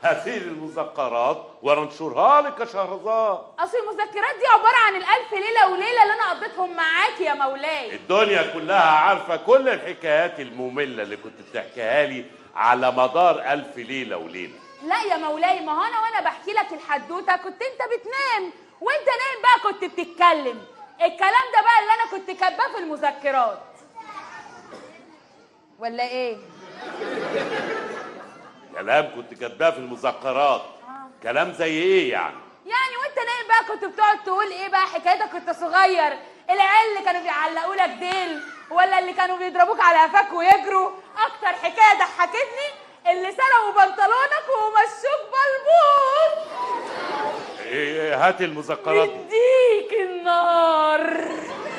هاتي لي المذكرات وانا انشرها لك يا شهرزاد. اصل المذكرات دي عبارة عن الالف ليلة وليلة اللي انا قضيتهم معاك يا مولاي. الدنيا كلها عارفه كل الحكايات الممله اللي كنت بتحكيها لي على مدار 1000 ليلة وليلة. لا يا مولاي، ما هو انا وانا بحكي لك الحدوتة كنت انت بتنام، وانت نايم بقى كنت بتتكلم. الكلام ده بقى اللي انا كنت كاتباه في المذكرات. ولا ايه؟ كلام كنت كاتباه في المذكرات؟ كلام زي ايه يعني؟ يعني وانت نايم بقى كنت بتقعد تقول ايه بقى حكايتك كنت صغير، العيال اللي كانوا بيعلقوا لك ديل، ولا اللي كانوا بيضربوك على قفاك ويجروا. اكتر حكاية ضحكتني اللي سرقوا بنطلونك ومشوك بلبوط. ايه؟ هاتي المذكرات دي. اديك النار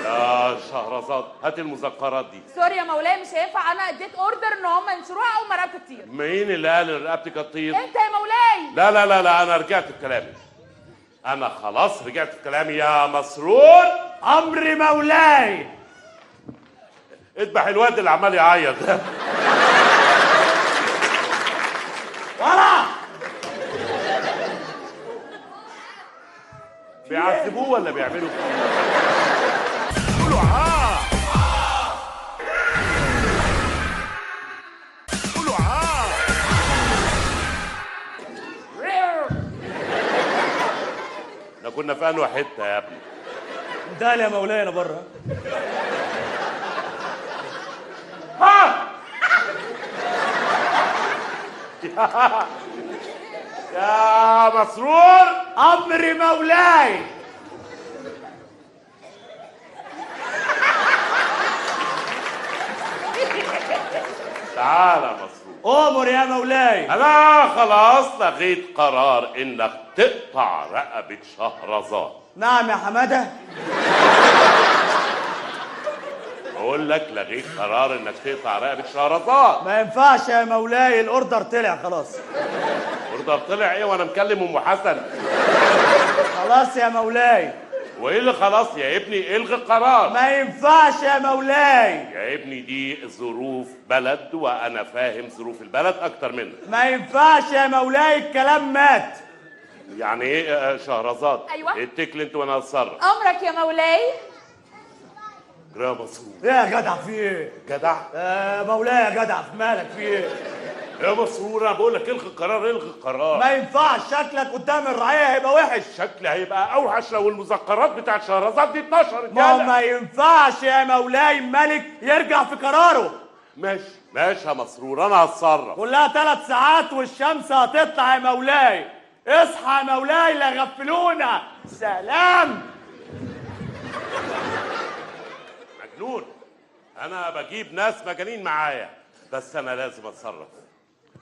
يا شهرزاد، هاتي المذكرات دي. sorry يا مولاي مش هينفع، انا اديت order ان هم ينشروها اول ما رقبتي تطير. مين اللي قال ان رقبتك هتطير؟ انت يا مولاي. لا لا لا لا، انا رجعت في كلامي، انا خلاص رجعت في كلامي يا مسرور. امر مولاي. اذبح الواد اللي عمال يعيط ده. ورا بيعذبوه ولا بيعملوا فيه؟ قولوا عا، قولوا عا. احنا كنا في انهي حتة يا ابني؟ ده يا مولاي انا بره. ها يا مسرور. امر مولاي. تعالى يا مسرور. امر يا مولاي. انا خلاص لغيت قرار انك تقطع رقبة شهرزاد. نعم يا حمادة. بقول لك لغيت قرار انك تقطع رقبة شهرزاد. ما ينفعش يا مولاي، ال order طلع خلاص. order طلع ايه وانا مكلم ام حسن؟ خلاص يا مولاي. وايه اللي خلاص يا ابني؟ الغي القرار. ما ينفعش يا مولاي. يا ابني دي ظروف بلد وانا فاهم ظروف البلد اكتر منك. ما ينفعش يا مولاي، الكلام مات. يعني ايه شهرزاد؟ ايوه. اتكل انت وانا هتصرف. امرك يا مولاي. يا مسرور. يا جدع في ايه؟ جدع؟ يا مولاي يا جدع في مالك في ايه؟ يا مسرور انا بقول لك الغي القرار، الغي القرار. ما ينفعش، شكلك قدام الرعية هيبقى وحش. شكلي هيبقى اوحش لو المذكرات بتاعت شهرزاد دي اتنشرت. ما ينفعش يا مولاي، ملك يرجع في قراره. ماشي ماشي يا مسرور، انا هتصرف. كلها 3 ساعات والشمس هتطلع يا مولاي. اصحى يا مولاي لا غفلونا. سلام. مجنون، انا بجيب ناس مجانين معايا، بس انا لازم اتصرف.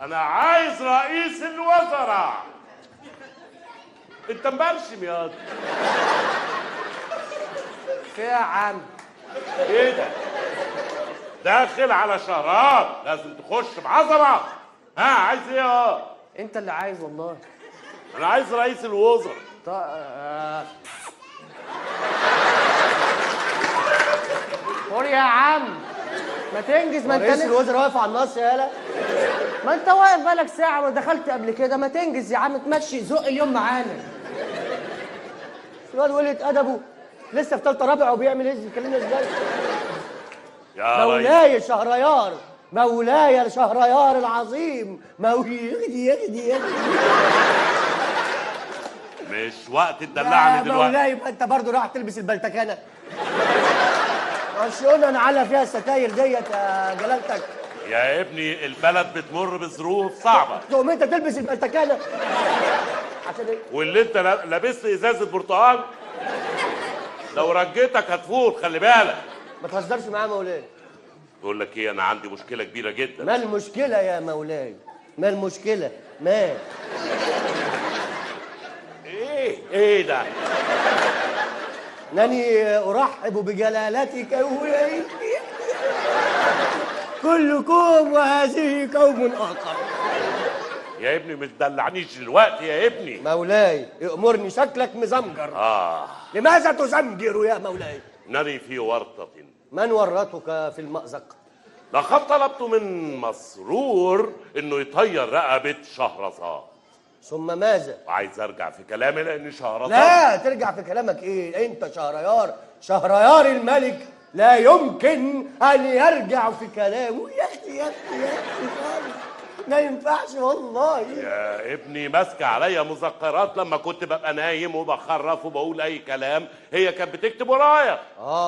انا عايز رئيس الوزراء. انت مبرشم يا في يا عم؟ ايه ده؟ داخل على شهرات، لازم تخش بعظمة. ها عايز ايه؟ انت اللي عايز والله. انا عايز رئيس الوزراء. طيب قول يا عم ما تنجز. ما انت رئيس الوزراء واقف على النص يالا. ما انت واقف بالك ساعة ودخلت قبل كده، ما تنجز يا عم، تمشي زق اليوم معانا. الواد قلة ادبه لسه في ثالثة رابعه وبيعمل ايه؟ بيكلمنا ازاي؟ يا مولاي شهريار، مولاي شهريار العظيم، مولاي يغدي يغدي يغدي. مش وقت تدلعني دلوقتي مولاي. يبقى انت برضه راح تلبس البلتكانه؟ مش قلنا نعلق فيها الستاير ديت يا جلالتك؟ يا ابني البلد بتمر بظروف صعبة. تقوم انت تلبس البلتكانه عشان ايه؟ واللي انت لابس لي ازازة برتقال لو رجيتك هتفوت، خلي بالك. ما تهزرش معايا يا مولاي. بقول لك ايه، انا عندي مشكلة كبيرة جدا. ما المشكلة يا مولاي؟ ما المشكلة؟ ما ايه ده؟ انني ارحب بجلالتك. كلكم وهذه قوم اخر. يا ابني مش تدلعنيش دلوقتي يا ابني. مولاي ائمرني، شكلك مزمجر. لماذا تزمجر يا مولاي؟ نري في ورطة. من ورطك في المأزق؟ لقد طلبت من مسرور انه يطير رقبة شهرزاد. ثم ماذا؟ وعايز ارجع في كلامي لان شهرزاد. لا ترجع في كلامك ايه؟ انت شهريار، شهريار الملك لا يمكن ان يرجع في كلامه. يا اختي يا اختي يا اختي خالص ما ينفعش والله. يا ابني ماسكه عليا مذكرات لما كنت ببقى نايم وبخرف وبقول اي كلام، هي كانت بتكتب ورايا.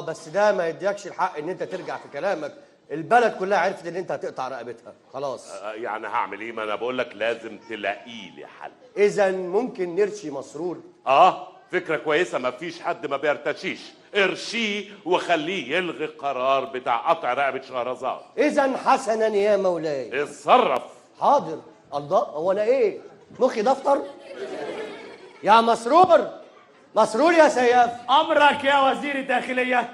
بس ده ما يديكش الحق ان انت ترجع في كلامك. البلد كلها عرفت ان انت هتقطع رقبتها خلاص. يعني هعمل ايه؟ ما انا بقول لك لازم تلاقي لي حل. اذا ممكن نرشي مسرور. فكرة كويسة، ما فيش حد ما بيرتشيش. ارشيه وخليه يلغي القرار بتاع قطع رقبة شهرزاد. اذا حسنا يا مولاي. اتصرف. حاضر. الله، هو انا ايه؟ مخي دفتر؟ يا مسرور، مسرور يا سياف. امرك يا وزير الداخلية.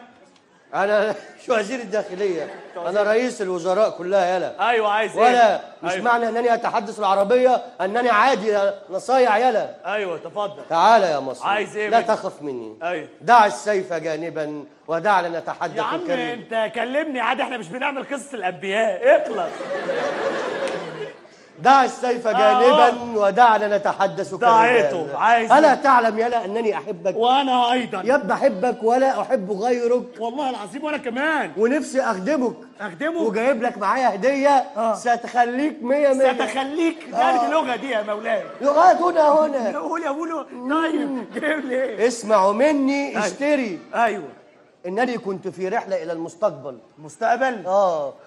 انا مش وزير الداخلية، انا رئيس الوزراء كلها. يلا. ايوه عايز ايه؟ ولا مش أيوة. معنى انني اتحدث العربية انني عادي نصايع. يلا. ايوه تفضل. تعالى يا مسرور. عايز ايه؟ لا تخف مني. ايوه. دع السيف جانبا ودع لنتحدث. يا عم انت كلمني عادي، احنا مش بنعمل قصة الانبياء. اخلص. دع السيف جانبا ودعنا نتحدث كرجال. عايز. ألا تعلم يلا أنني أحبك؟ وأنا أيضا. يبقى أحبك ولا أحب غيرك. والله العظيم وأنا كمان. ونفسي أخدمك. أخدمك؟ وجايب لك معايا هدية ستخليك 100 100. ستخليك. ده اللغة دي يا مولاي. لغات هنا. قول يا بولو. طيب جايب لي إيه؟ اسمعوا مني. اشتري. أيوه. إنني كنت في رحلة إلى المستقبل. مستقبل؟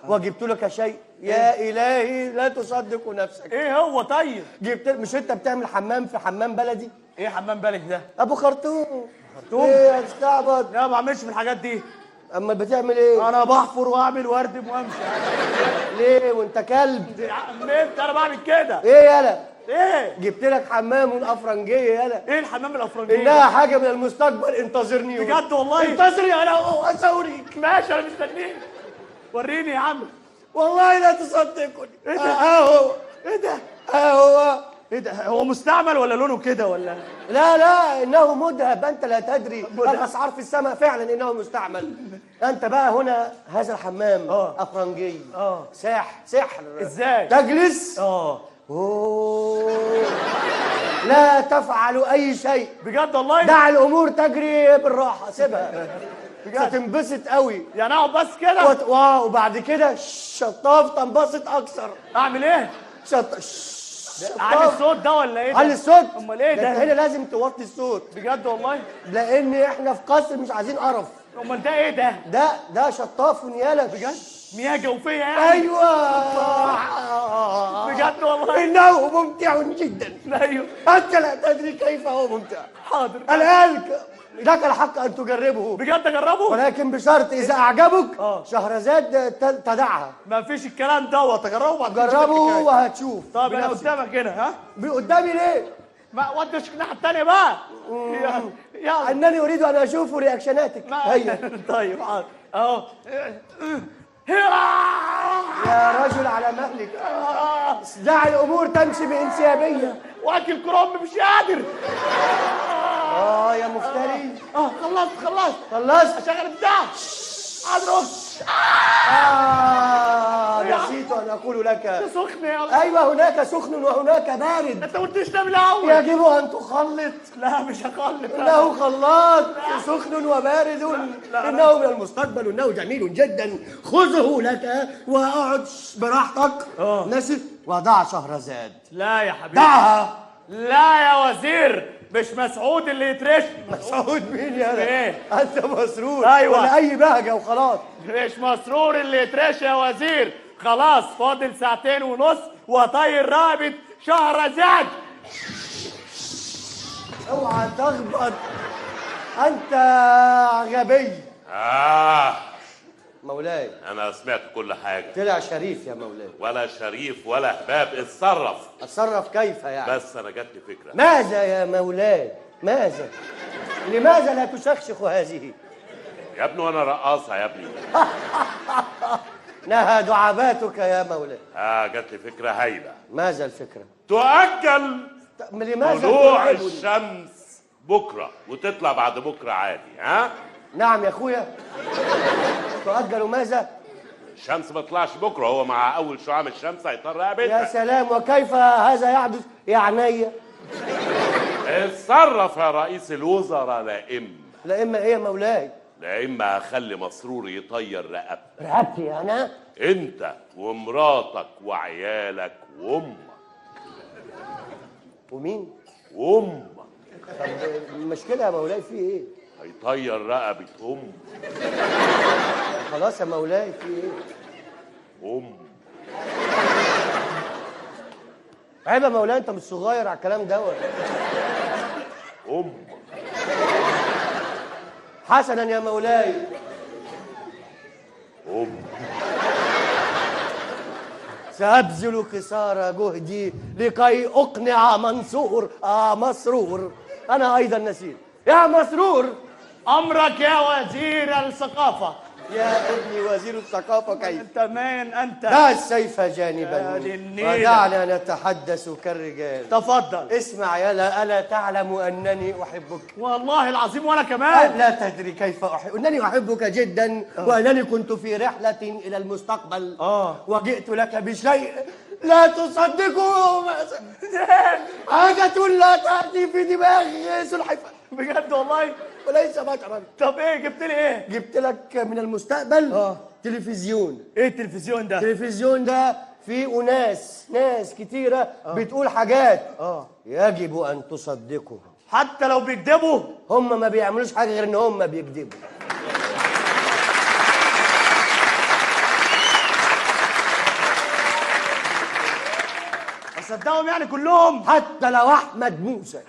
وجبت لك شيء يا إلهي لا تصدق نفسك. إيه هو طيب؟ جبت. مش أنت بتعمل حمام في حمام بلدي؟ إيه حمام بلدي ده؟ أبو خرطوم. خرطوم؟ إيه هتستعبط؟ لا ما بعملش في الحاجات دي. أما بتعمل إيه؟ أنا بحفر وأعمل وأردم وأمشي. ليه وأنت كلب؟ يا عم أنت أنا بعمل كده. إيه يالا؟ ايه؟ جبت لك حمام افرنجيه. يالا. ايه الحمام الافرنجيه؟ انها حاجة من المستقبل. انتظرني. بجد والله؟ انتظرني انا اسوريك. ماشي انا مستنيك. وريني يا عم. والله لا تصدقني. ايه ده؟ اهو. ايه ده؟ اهو. ايه ده؟ هو مستعمل ولا لونه كده ولا؟ لا لا انه مذهب. انت لا تدري. الاسعار في السماء. فعلا انه مستعمل. انت بقى هنا هذا الحمام افرنجي. سحر. ازاي؟ تجلس. أوه. لا تفعل أي شيء. بجد والله؟ دع الأمور تجري بالراحة، سيبها. هتنبسط قوي. يعني أقعد بس كده؟ وبعد كده شطاف تنبسط أكثر. أعمل إيه؟ شطاف. علي الصوت ده ولا إيه ده؟ علي الصوت؟ أمال إيه ده؟ هنا لازم توطي الصوت. بجد والله؟ لأن إحنا في قصر مش عايزين قرف. أمال ده إيه ده؟ ده شطاف ونيالة. بجد؟ مياه جوفية يعني؟ أيوه. بجد والله؟ إنه ممتع جدا. أيوه. أنت لا تدري كيف هو ممتع. حاضر. الآن لك الحق أن تجربه. بجد أجربه؟ ولكن بشرط إذا أعجبك شهرزاد تدعها. ما فيش الكلام دوت. أجربه بعد. جربه وهتشوف. طب أنا قدامك هنا. ها؟ قدامي ليه؟ ما ودي الناحية التانية بقى. يلا. أنني أريد أن أشوف رياكشناتك. هيا. طيب حاضر. أهو. يا رجل على مهلك. دع الامور تمشي بانسيابيه. واكل كرنب مش قادر. يا مفتري. خلصت. خلصت. اشغل بتاع. حاضر. نسيت ان اقول لك. سخن يا الله. ايوه هناك سخن وهناك بارد. انت ما قلتليش ده من الاول. يجب ان تخلط. لا مش هخلط. انه خلاط سخن وبارد. انه من المستقبل. انه جميل جدا. خذه لك واقعد براحتك. نسيت. وضع شهرزاد. لا يا حبيبي. دعها. لا يا وزير، مش مسعود اللي يترش. مسعود مين يا ايه؟ انت مسرور. ايوه. ولا اي بهجة وخلاص. مش مسرور اللي يترش يا وزير. خلاص فاضل 2.5 ساعة وطير رقبة شهرزاد. اوعى تخبط. انت غبي. مولاي. مولاي انا سمعت كل حاجة. طلع شريف يا مولاي. ولا شريف ولا هباب. اتصرف. اتصرف كيف يعني؟ بس انا جات لي فكرة. ماذا يا مولاي؟ ماذا؟ لماذا لا تشخشخ هذه؟ يا ابني وانا رقاصه يا ابني. نهى دعاباتك يا مولاي. جات لي فكرة هايلة. ماذا الفكرة؟ تؤجل لماذا طلوع الشمس بكره وتطلع بعد بكره عادي. ها؟ نعم يا اخويا. تؤجل ماذا؟ الشمس ما تطلعش بكره، هو مع اول شعاع من الشمس هيطير رقبتها. يا سلام، وكيف هذا يحدث يا عينيا؟ اتصرف يا رئيس الوزراء. لا اما لا اما ايه يا مولاي؟ لا اما هخلي مسرور يطير رقبتك. رقبتي انا؟ انت ومراتك وعيالك وامك. ومين؟ وامك. طب المشكلة يا مولاي في ايه؟ هيطير رقبة امك. خلاص يا مولاي في ايه؟ ام. عيب يا مولاي، انت مش صغير على الكلام دوت. امك. حسنا يا مولاي. ام. سأبذل قصارى جهدي لكي أقنع منصور. مسرور. أنا أيضا نسيت. يا مسرور. أمرك يا وزير الثقافة. يا ابني وزير الثقافة كيف؟ أنت من أنت؟ دع السيف جانبا ودعنا نتحدث كالرجال. تفضل. اسمع يا ألا تعلم أنني أحبك؟ والله العظيم وأنا كمان. لا تدري كيف أحب، أنني أحبك جدا. وأنني كنت في رحلة إلى المستقبل وجئت لك بشيء لا تصدقه. حاجة لا تأتي في دماغ سلحفاة. بجد والله؟ وليس بشرا. طب ايه جبت لي ايه؟ جبت لك من المستقبل تلفزيون. ايه التلفزيون ده؟ التلفزيون ده فيه اناس، ناس كتيرة بتقول حاجات يجب ان تصدقها. حتى لو بيكذبوا؟ هم ما بيعملوش حاجة غير ان هم بيكذبوا. اصدقهم يعني كلهم؟ حتى لو احمد موسى.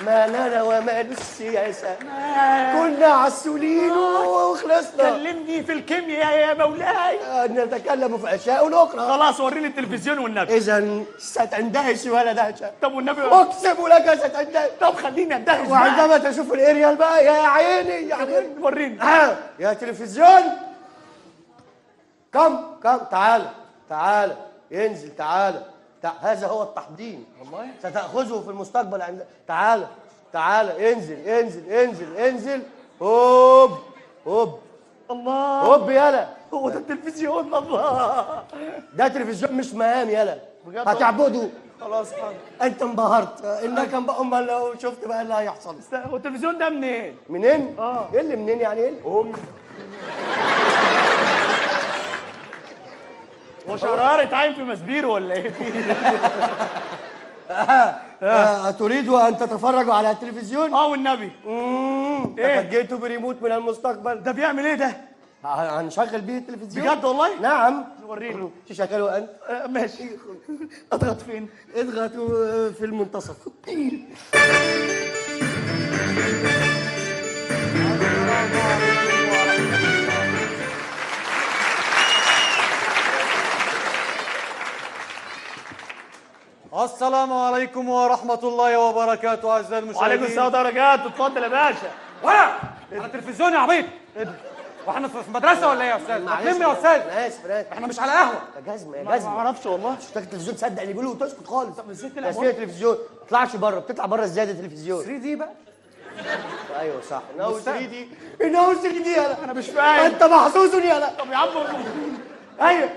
ما لنا ومال السياسة، كنا عسولين وخلصنا. كلمني في الكيمياء يا مولاي. نتكلم في أشياء أخرى. خلاص وريني التلفزيون والنبي. إذا ستندهش ولا دهشة. طب والنبي أقسم لك ستندهش. طب خليني أندهش. وعندما تشوف الإريال بقى يا عيني يا عيني. وريني. يا تلفزيون. كم كم تعالى تعالى انزل تعالى. هذا هو التحضير. والله ستأخذه في المستقبل. عند تعالى تعالى انزل انزل انزل انزل. هوب هوب. الله. هوب يلا. هو ده التلفزيون؟ الله، ده تلفزيون مش مقام يلا. هتعبده. خلاص حاضر. انت انبهرت. انك امال لو شفت بقى اللي هيحصل. هو التلفزيون ده منين؟ منين؟ ايه اللي منين يعني؟ ايه؟ هو شرارة عين في مسبيرو ولا ايه؟ تريد ان تتفرج على التلفزيون؟ والنبي. ايه؟ جئت بريموت من المستقبل. ده بيعمل ايه ده؟ هنشغل بيه التلفزيون. بجد والله؟ نعم. وريني. تشغله انت؟ ماشي. اضغط فين؟ اضغط في المنتصف. السلام عليكم ورحمة الله وبركاته أعزائي المشاهدين. وعليكم السلام ورحمة الله وبركاته. اتفضل يا باشا. ولا على التلفزيون يا عبيط. واحنا في مدرسة ولا ايه يا أستاذ؟ ما تلم يا أستاذ. أنا آسف أنا آسف. احنا مش على قهوة. يا جزمة يا جزمة. ما أعرفش والله. مش التلفزيون تصدق اللي بيقولوا وتسكت خالص. طب ازاي تلعب؟ يا التلفزيون ما تطلعش بره. بتطلع بره ازاي ده التلفزيون؟ 3 دي بقى. ايوه صح. انه 3 دي. انه 3 دي يالا. أنا مش فاهم. أنت محظوظ يالا. طب يا عم. ايوه.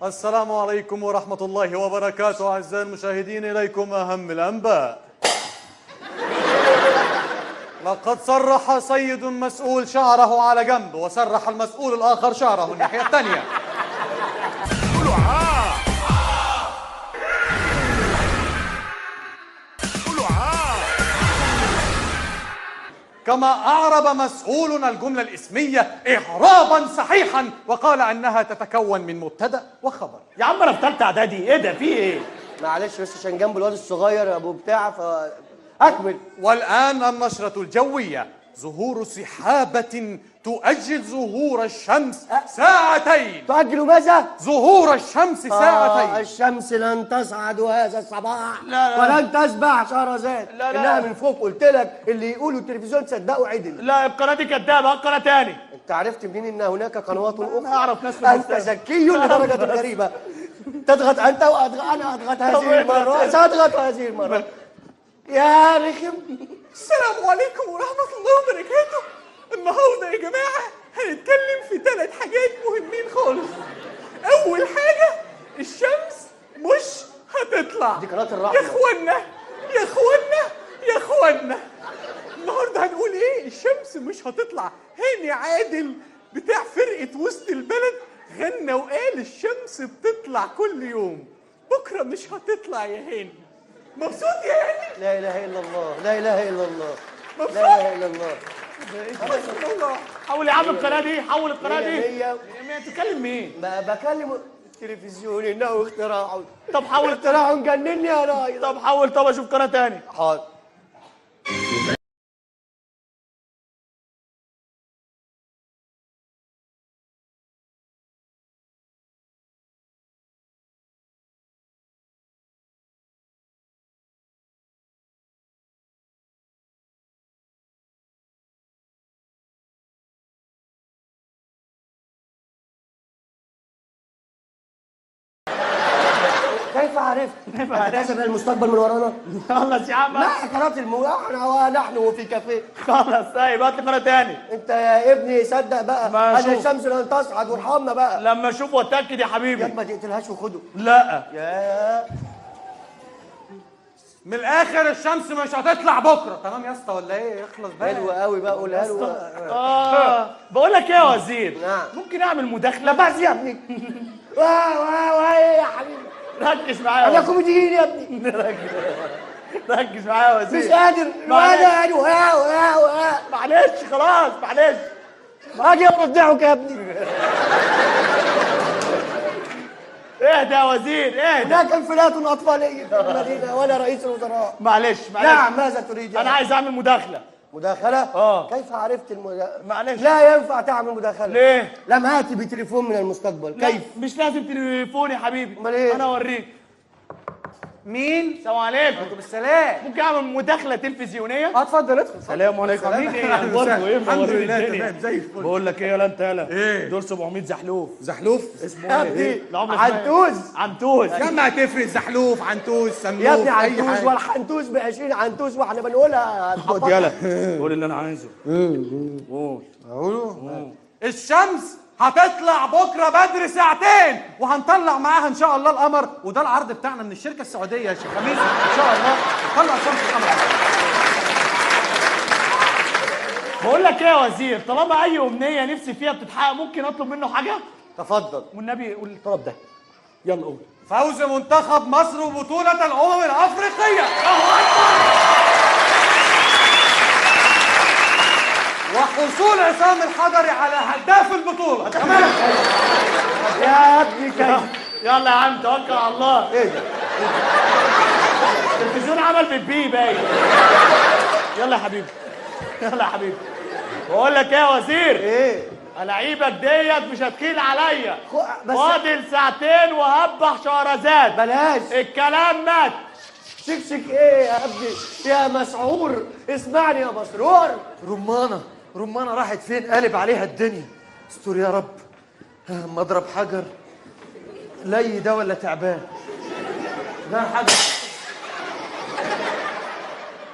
السلام عليكم ورحمة الله وبركاته أعزائي المشاهدين، إليكم أهم الأنباء. لقد سرح سيد مسؤول شعره على جنب، وسرح المسؤول الآخر شعره الناحية الثانية. كما أعرب مسؤول الجملة الاسمية إعرابا صحيحا، وقال أنها تتكون من مبتدأ وخبر. يا عم أنا في ثالثة إعدادي، إيه ده في إيه؟ معلش بس عشان جنب الواد الصغير أبو بتاع، ف اكمل. والآن النشرة الجوية، ظهور سحابة تؤجل ظهور الشمس ساعتين. تؤجل ماذا؟ ظهور الشمس ساعتين. الشمس لن تصعد هذا الصباح. لا لا، ولن تسبح شهرزاد. لا لا، انها من فوق. قلت لك اللي يقولوا التلفزيون تصدقوا عدل. لا، القناة دي كدابه، القناة تاني. انت عرفت منين ان هناك قنوات اخرى؟ انا اعرف ناس. انت ذكي لدرجة غريبة. تضغط انت واضغط انا، اضغط هذه المرة، ساضغط هذه المرة. يا رخم. السلام عليكم ورحمة الله وبركاته. النهارده يا جماعة هنتكلم في 3 حاجات مهمين خالص. أول حاجة، الشمس مش هتطلع. دي قناة الرحمة. يا اخوانا يا اخوانا يا اخوانا، النهارده هنقول ايه؟ الشمس مش هتطلع. هاني عادل بتاع فرقة وسط البلد غنى وقال الشمس بتطلع كل يوم، بكرة مش هتطلع يا هاني. مبسوط يا هاني؟ لا اله الا الله، لا اله الا الله، مبسوط؟ لا اله الا الله. الله. حول يا عم القناة دي، حول القناة دي. مية. تكلم مين؟ بكلم التلفزيون، انه اختراع. طب حول، اختراع جنني يا راجل. طب حول، طب اشوف قناة تاني. حاضر. كيف عرفت؟ كيف المستقبل من ورانا؟ خلص يا عم. لا، قناة احنا ونحن في كافيه. خلص، طيب هات لي قناة تاني. انت يا ابني صدق بقى، انا الشمس لن تصعد، وارحمنا بقى. لما اشوف واتاكد يا حبيبي. يا ما تقتلهاش وخده. لا يا من الاخر الشمس مش هتطلع بكره. تمام يا اسطى ولا ايه؟ اخلص بقى. حلو قوي بقى، قولها له. بقول لك ايه يا وزير؟ نعم. ممكن اعمل مداخله؟ بس يا ابني. واه واه واه يا حبيبي، ركز معايا. انا كوميديين يا ابني. ركز معايا يا وزير. مش قادر. وانا واه واه واه. معلش خلاص، معلش. اجي ارضعك يا ابني. اهدى يا وزير، اهدى. هناك انفلات اطفاليه في المدينة ولا رئيس الوزراء. معلش معلش. نعم، ماذا تريد؟ انا عايز اعمل مداخله. مداخله؟ كيف عرفت المداخلة؟ معلش. لا ينفع تعمل مداخله. ليه؟ لم آتي بتليفون من المستقبل. كيف؟ مش لازم تليفون يا حبيبي. امال ايه؟ انا اوريك. مين؟ السلام عليكم. وعليكم السلام. ممكن اعمل مداخله تلفزيونية؟ اتفضل ادخل. السلام عليكم. عاملين ايه؟ اخباركم ايه؟ الحمد لله تمام زي الفل. بقول لك ايه يا انت يالا؟ ايه؟ دول 700 زحلوف. زحلوف؟ اسمه ايه؟ عنتوز. عنتوز. لما هتفرق زحلوف عنتوز سموف يا ابني، عنتوز ولا حنتوز ب 20 عنتوز واحنا بنقولها. خد يالا، قول اللي انا عايزه. قول. اقوله؟ الشمس هتطلع بكره بدري ساعتين، وهنطلع معاها ان شاء الله القمر، وده العرض بتاعنا من الشركة السعودية يا شيخ خميس. ان شاء الله نطلع شمس القمر. بقول لك ايه يا وزير، طالما اي امنية نفسي فيها بتتحقق ممكن اطلب منه حاجة؟ تفضل. والنبي قول الطلب ده. يلا قول. فوز منتخب مصر وبطولة الامم الافريقية. الله اكبر. وحصول عصام الحضري على هداف البطولة. تمام يا ابني. كيف؟ يلا يا عم توكل على الله. ايه ده؟ التلفزيون عمل بيبي باين. يلا يا حبيبي، يلا يا حبيبي. بقول لك ايه يا وزير؟ ايه؟ لعيبك ديت مش هتخيل عليا. فاضل ساعتين وهبح شهرزاد. بلاش الكلام. مات شكشك ايه يا ابني يا مسعور؟ اسمعني يا مسرور. رمانه، رمانه راحت فين؟ قالب عليها الدنيا. استر يا رب. مضرب حجر لي ده ولا تعبان؟ غير حجر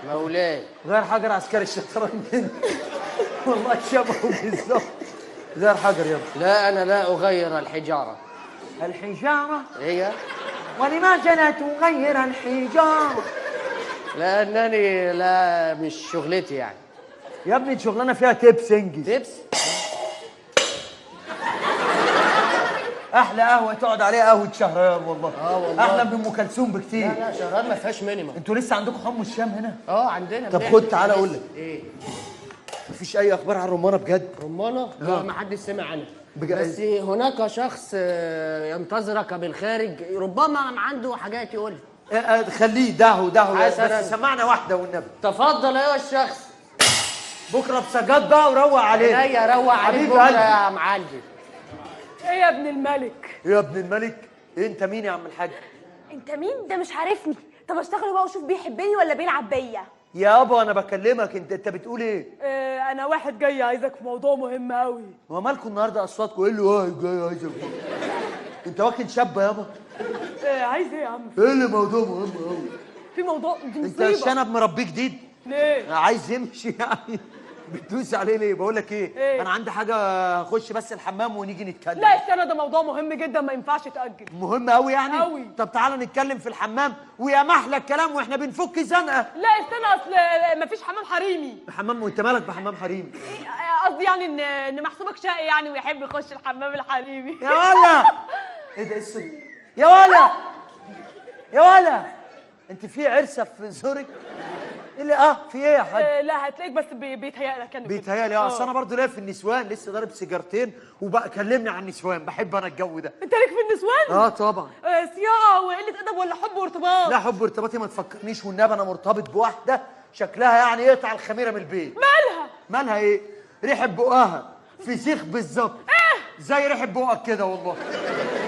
مولاي، غير حجر عسكري الشطرنج. والله شبهه بالظبط. غير حجر يلا. لا انا لا اغير الحجارة. الحجارة؟ هي ولماذا لا تغير الحجارة؟ لانني لا مش شغلتي يعني. يا ابني شغلانة فيها tips. انجز. tips؟ احلى قهوة تقعد عليها قهوة شهريار والله. والله احلى من ام كلثوم بكتير. لا لا شهريار ما فيهاش minimum. انتوا لسه عندكم حمص الشام هنا؟ عندنا. طب خد تعالى اقول لك. ايه؟ مفيش اي اخبار عن رمانه بجد؟ رمانه؟ لا ما حدش سمع عنها. بس هناك شخص ينتظرك بالخارج، ربما عنده حاجات يقولها. خليه دعه دعه، بس سمعنا واحدة والنبي. تفضل ايها الشخص. بكره بسجاد بقى وروق علينا. عينيا، روق عليك بكره يا معلم. ايه يا ابن الملك؟ ايه يا ابن الملك؟ إيه انت مين يا عم الحاج؟ انت مين؟ ده مش عارفني. طب اشتغل بقى وشوف بيحبني ولا بيلعب بيا. يابا انا بكلمك، انت بتقول ايه؟ انا واحد جاي عايزك في موضوع مهم قوي. هو مالكم النهارده اصواتكم؟ ايه اللي واحد جاي عايزك؟ انت واكل شابه يابا؟ عايز ايه يا عم؟ ايه اللي موضوع مهم قوي؟ في موضوع، دي مصيبة. انت الشنب مربيه جديد؟ ليه؟ عايز يمشي يعني. بتدوس عليه ليه؟ بقول لك ايه؟ انا عندي حاجة، اخش بس الحمام ونيجي نتكلم. لا استنى، ده موضوع مهم جدا ما ينفعش يتاجل. مهم قوي يعني؟ قوي. طب تعالى نتكلم في الحمام ويا محلى الكلام واحنا بنفك زنقه. لا استنى، اصل مفيش حمام حريمي. حمام؟ وانت مالك بحمام حريمي؟ قصدي يعني ان محسوبك شقي يعني ويحب يخش الحمام الحريمي. يا ولا ايه ده؟ ايه يا ولا يا ولا انت في عرسه في زورك؟ ايه اللي في ايه يا حاج؟ لا هتلاقيك بس بيتهيألك. انا بيتهيألي. اصل انا برضه ليا في النسوان، لسه ضارب سيجارتين وبقى كلمني عن النسوان، بحب انا الجو ده. انت ليك في النسوان؟ طبعا. صياعه وقلة ادب ولا حب وارتباط؟ لا حب وارتباطي ما تفكرنيش والنبي، انا مرتبط بواحدة شكلها يعني يقطع الخميره من البيت. مالها؟ مالها ايه؟ ريحه بقها فسيخ بالظبط. ايه؟ زي ريحه بقك كده والله.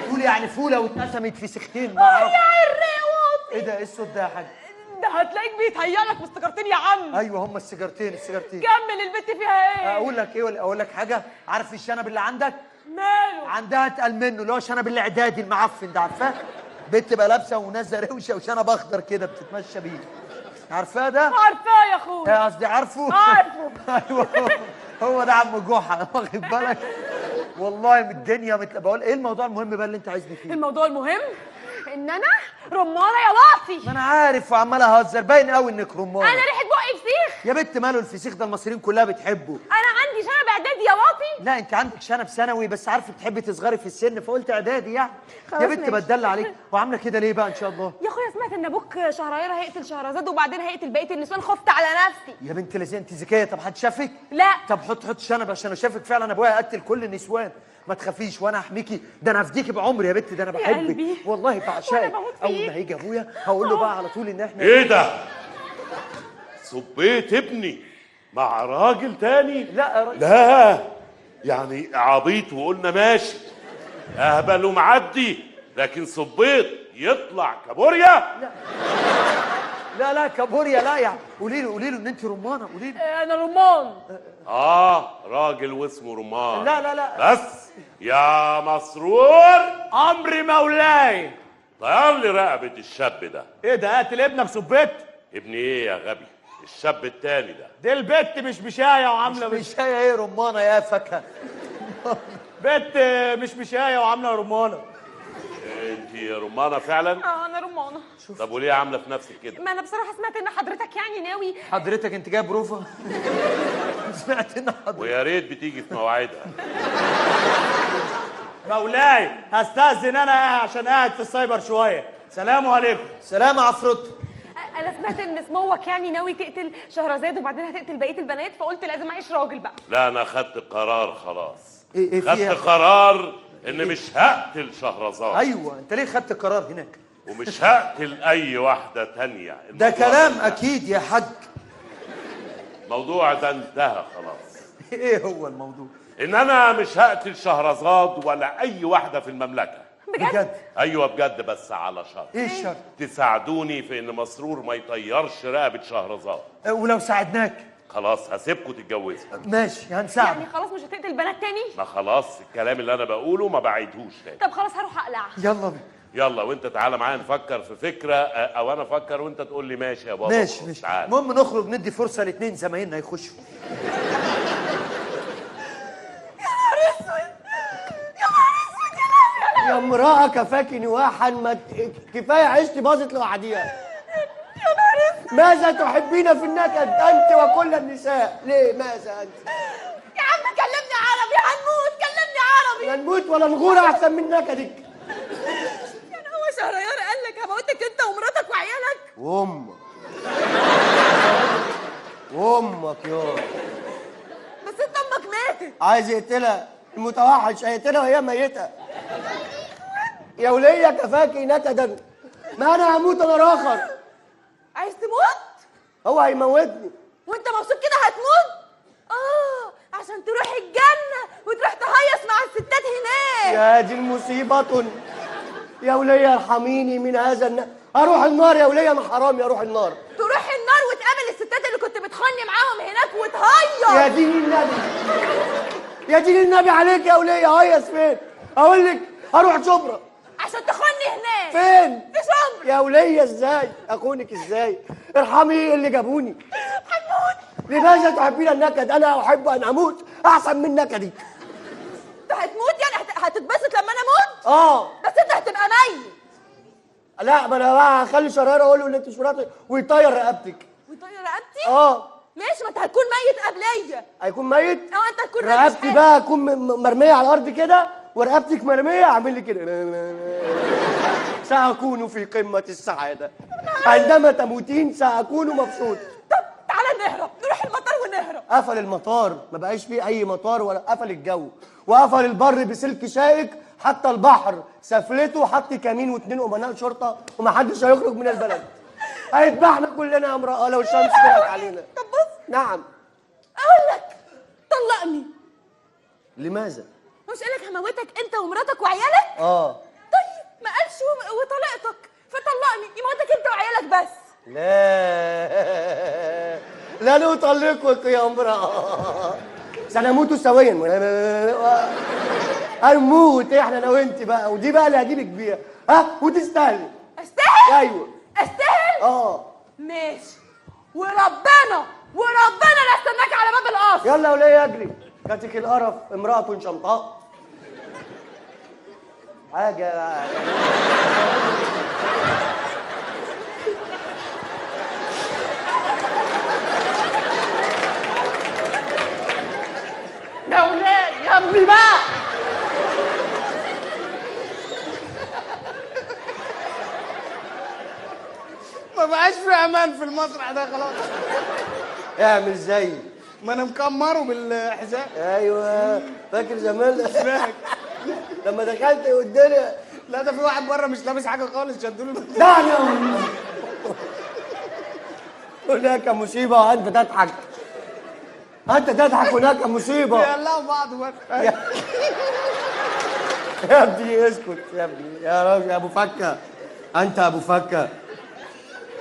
تقول يعني فوله واتقسمت فسيختين. ما اعرفش. يا الريوط. ايه ده؟ ايه الصوت ده يا حاج؟ ده هتلاقيك بيتهيألك بالسيجارتين يا عم. ايوه هما السيجارتين. السيجارتين. كمل البت فيها ايه؟ اقول لك ايه ولا اقول لك حاجة؟ عارف الشنب اللي عندك؟ ماله؟ عندها اتقل منه، اللي هو شنب الاعدادي المعفن ده، عارفاه؟ بنت بقى لابسه ونازلة روشه وشنب اخضر كده بتتمشى بيه. عارفاه ده؟ عارفاه يا اخويا. قصدي عارفه؟ عارفه. ايوه هو ده عم جحا، واخد بالك؟ والله من الدنيا بقول ايه الموضوع المهم بقى اللي انت عايزني فيه؟ الموضوع المهم ان انا رمانه يا واطي. ما انا عارف وعمال اهزر، باين قوي انك رمانه. انا ريحه بقي فسيخ يا بنت. ماله الفسيخ ده؟ المصريين كلها بتحبه. انا عندي شنب اعدادي يا واطي. لا انت عندك شنب ثانوي، بس عارفه بتحبي تصغري في السن فقلت اعدادي يعني. يا بنت بدل عليك. وعامله كده ليه بقى ان شاء الله؟ يا اخويا سمعت ان ابوك شهريار هيقتل شهرزاد وبعدين هيقتل بقية النسوان، خفت على نفسي. يا بنت لذينه انت ذكية. طب حد شافك؟ لا. طب حط شنب عشان لو شافك فعلا ابويا هيقتل كل النسوان. ما تخافيش وانا احميكي، ده انا هفديكي بعمري يا بنت، ده انا بحبك والله بعشقك. اول ما هيجي ابويا هقول له بقى على طول ان احنا ايه ده؟ صبيت ابني مع راجل تاني؟ لا يا راجل لا، يعني عبيط وقلنا ماشي، اهبل ومعدي، لكن صبيت يطلع كابوريا؟ لا لا لا كابوريا لا يعني. قولي له قولي له ان انت رمانه، قولي له. انا رمان. راجل واسمه رمان. لا لا لا بس يا مسرور. امر مولاي. طير لي رقبة الشاب ده. ايه ده؟ قاتل ابنك صبيت؟ ابني ايه يا غبي؟ الشاب التاني ده. دي البت مش مشايه وعامله مش مشايه. ايه رمانه يا فاكهة؟ بت مش مشايه وعامله رمانه. انت رمانه فعلا؟ انا رمانه. طب وليه عامله في نفسك كده؟ ما انا بصراحة سمعت ان حضرتك يعني ناوي. حضرتك انت جايب بروفه؟ سمعت ان حضرتك، ويا ريت بتيجي في مواعيدها. مولاي هستأذن انا عشان قاعد في السايبر شوية. سلام عليكم. سلام يا عفروت. انا سمعت ان سموك يعني ناوي تقتل شهرزاد وبعدين هتقتل بقية البنات، فقلت لازم اعيش راجل بقى. لا انا خدت قرار خلاص. ايه خدت قرار ان مش هقتل شهرزاد. ايوه انت ليه خدت قرار هناك؟ ومش هقتل اي واحدة تانية. ده كلام اكيد يا حاج. الموضوع ده انتهى خلاص. ايه هو الموضوع؟ ان انا مش هقتل شهرزاد ولا اي واحدة في المملكة. بجد؟ ايوه بجد، بس على شرط. ايه الشرط؟ تساعدوني في ان مسرور ما يطيرش رقبة شهرزاد. ولو ساعدناك؟ خلاص هسيبكم تتجوزوا. ماشي هنساعدك. يعني خلاص مش هتقتل بنات تاني؟ ما خلاص الكلام اللي انا بقوله ما بعيدهوش تاني. طب خلاص هروح اقلع. يلا بينا. يلا وانت تعالى معايا نفكر في فكرة، او انا افكر وانت تقول لي ماشي يا بابا. ماشي ماشي. المهم نخرج ندي فرصة لاثنين زمايلنا يخشوا. يا نهار اسود يا نهار اسود يا لهوي. يا امرأة كفاكي نواحا، ما كفاية عشتي باظت لوحديها. يا نهار اسود. ماذا تحبين في النكد انت وكل النساء؟ ليه ماذا انت؟ يا عم كلمني عربي، هنموت. كلمني عربي. لا نموت ولا نغور احسن من نكدك. يعني هو شهريار قال لك هموتك انت ومراتك وعيالك؟ وامك. وامك يا بس انت امك ماتت. عايز يقتلها المتوحش، هيقتلها وهي ميته. يا وليه كفاكي نكدا. ما انا هموت انا اخر. عايز تموت؟ هو هيموتني. وانت مبسوط كده هتموت؟ عشان تروح الجنة وتروح تهيص مع الستات هناك. يا دي المصيبة يا ولية، ارحميني من هذا اروح النار يا ولية، انا حرامي اروح النار. تروح النار وتقابل الستات اللي كنت بتخوني معاهم هناك وتهيص. يا دين النبي، يا دين النبي عليك يا ولية، هيص فين؟ اقول لك اروح شبرا عشان تخوني هناك. فين؟ في شبرا. يا ولية ازاي؟ اخونك ازاي؟ ارحمي اللي جابوني. هموت. لماذا تحبين النكد؟ انا احب ان اموت احسن من نكدي. انت هتموت يعني؟ هتتبسط لما انا اموت؟ بس انت هتبقى ميت. لا ما انا بقى هخلي شرارة اقول له ان انت مش مراتي ويطير رقبتك. ويطير رقبتي؟ ماشي، ما انت هتكون ميت قبليا. هيكون ميت؟ انت هتكون رقبتي بقى هتكون مرمية على الارض كده، ورقبتك مرمية، اعمل لي كده. ساكون في قمة السعادة عندما تموتين، ساكون مبسوط. طب تعالى نهرب، نروح المطار ونهرب. قفل المطار، ما بقاش فيه اي مطار ولا قفل الجو، وقفل البر بسلك شائك، حتى البحر سفلته حط كمين و2 امناء شرطه، ومحدش هيخرج من البلد. هيذبحنا كلنا يا امراة لو الشمس طلعت علينا. طب بص. نعم. اقول لك طلقني. لماذا؟ مش قالك هموتك انت ومراتك وعيالك؟ طيب ما قالش وطلقتك، فطلقني يموتك انت وعيالك بس. لا لا اطلقك يا امراة، سنموت سويا. هنموت احنا انا وانت بقى، ودي بقى اللي هجيبك بيها. ها وتستاهلي. استاهل؟ ايوه استاهل. ماشي، وربنا وربنا لا استناك على باب القصر. يلا يا وليه اجري، جاتك القرف امرأة شمطاء. حاجة يا ولاد يا ابني بقى. ما بقاش في امان في المسرح ده خلاص. اعمل زي ما انا مكمره بالحذاء. ايوه فاكر زمان لما دخلت والدنيا. لا ده في واحد بره مش لابس حاجة خالص، شدوا له. دعني. هناك مصيبة وانت تضحك. انت تضحك، هناك مصيبة. يلا بعض بقى. يا ابني اسكت يا ابني، يا راجل يا ابو فكه، انت ابو فكه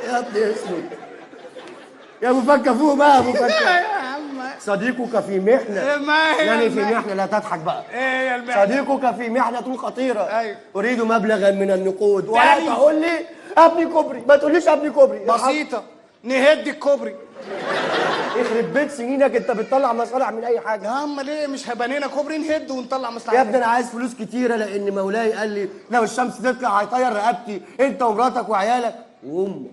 يا ابني اسكت يا ابو فكه، فوق بقى يا ابو فكه. يا عم صديقك في محنة. يعني في محنة، لا تضحك بقى. ايه يا المحنة؟ صديقك في محنة خطيرة. ايوه. اريد مبلغا من النقود، ولا تقول لي ابني كوبري، ما تقوليش ابني كوبري. بسيطة، نهد الكوبري. يخرب بيت سنينك، انت بتطلع مصالح من اي حاجة. يا عم ليه مش هبنينا كوبري نهد ونطلع مصلحة؟ يا ابني انا عايز فلوس كتيرة، لان مولاي قال لي لو الشمس تطلع هيطير رقبتي انت ومراتك وعيالك وامك،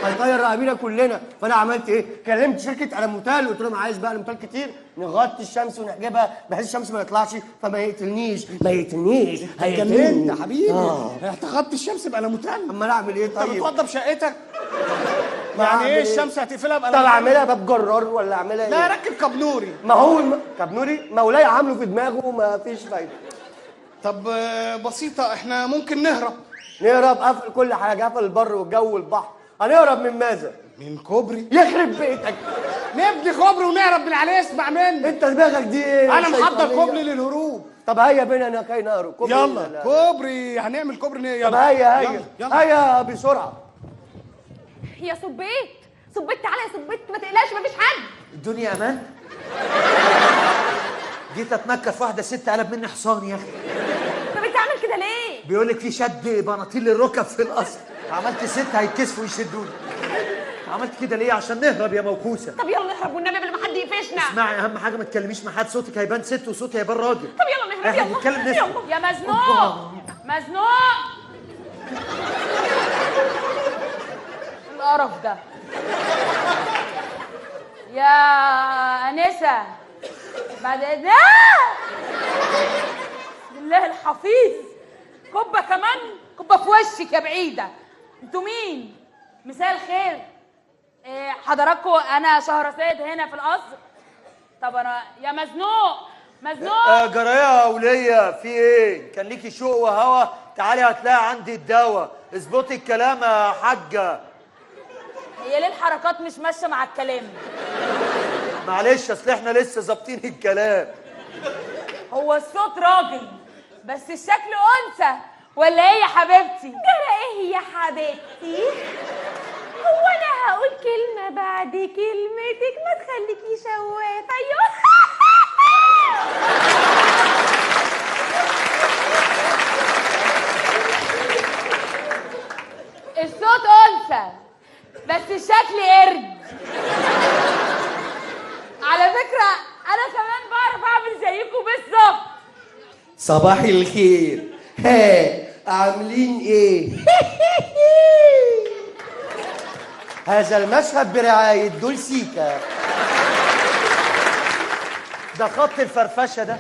هيطير رقبينا كلنا. فانا عملت ايه؟ كلمت شركة الموتال وقلت لهم عايز بقى الموتال كتير، نغطي الشمس ونحجبها بحيث الشمس ما يطلعش فما يقتلنيش. ما يقتلنيش، هيقتلني يا حبيبي. هتغطي الشمس بألموتال؟ اما انا اعمل ايه طيب؟ انت بتوضب شقتك؟ يعني ايه الشمس هتقفلها بألموتال؟ طب اعملها باب جرار ولا اعملها ايه؟ لا ركب كابنوري. ما هو كابنوري مولاي عامله في دماغه وما فيش فايده. طب بسيطة، احنا ممكن نهرب. نهرب؟ قفل كل حاجة، قفل البر والجو والبحر. هنهرب من ماذا؟ من كوبري. يخرب بيتك، نبني كوبري ونهرب من عليه. اسمع مني، انت دماغك دي ايه؟ انا محضر كوبري للهروب. طب هيا بينا كي نهرب. كوبري يلا كوبري، هنعمل كوبري. يلا طب هيا هيا هيا بسرعة. يا صبيت صبيت، تعالى يا صبيت، ما تقلقش مفيش حد. الدنيا امان. جيت اتنكر في واحدة ست قلب مني حصان يا اخي. طب انت عامل كده ليه؟ بيقول لك في شد بناطيل للركب في القصر، عملت ست هيتكسفوا يشدوني. عملت كده ليه؟ عشان نهرب يا موكوسه. طب يلا نهرب والنبي قبل ما حد يقفشنا. اسمعي، اهم حاجة ما تكلميش مع حد، صوتك هيبان ست وصوتي هيبان راجل. طب يلا نهرب، يلا نتكلم نسمع. يا مزنوق مزنوق، القرف ده يا انسه. بعد اذنك، بسم الله الحفيظ، كبه كمان، كبه في وشك يا بعيدة. انتوا مين؟ مساء الخير. إيه حضراتكم؟ انا شهرزاد هنا في القصر. طب انا يا مزنوق مزنوق. جرايه يا وليه، في ايه؟ كان ليكي شوق وهوى تعالي هتلاقي عندي الدواء. اظبطي الكلام يا حاجة. هي ليه الحركات مش ماشية مع الكلام؟ معلش اصل احنا لسه ظابطين الكلام. هو الصوت راجل بس الشكل انثى ولا ايه يا حبيبتي؟ جرى ايه يا حبيبتي؟ هو انا هقول كلمة بعد كلمتك؟ ما تخليكي شوافه. ايوه الصوت انثى بس الشكل قرد. على فكرة انا كمان بعرف اعمل زيكم بالظبط. صباح الخير، ها عاملين ايه؟ هذا المشهد برعاية دولسيكا. ده خط الفرفشة ده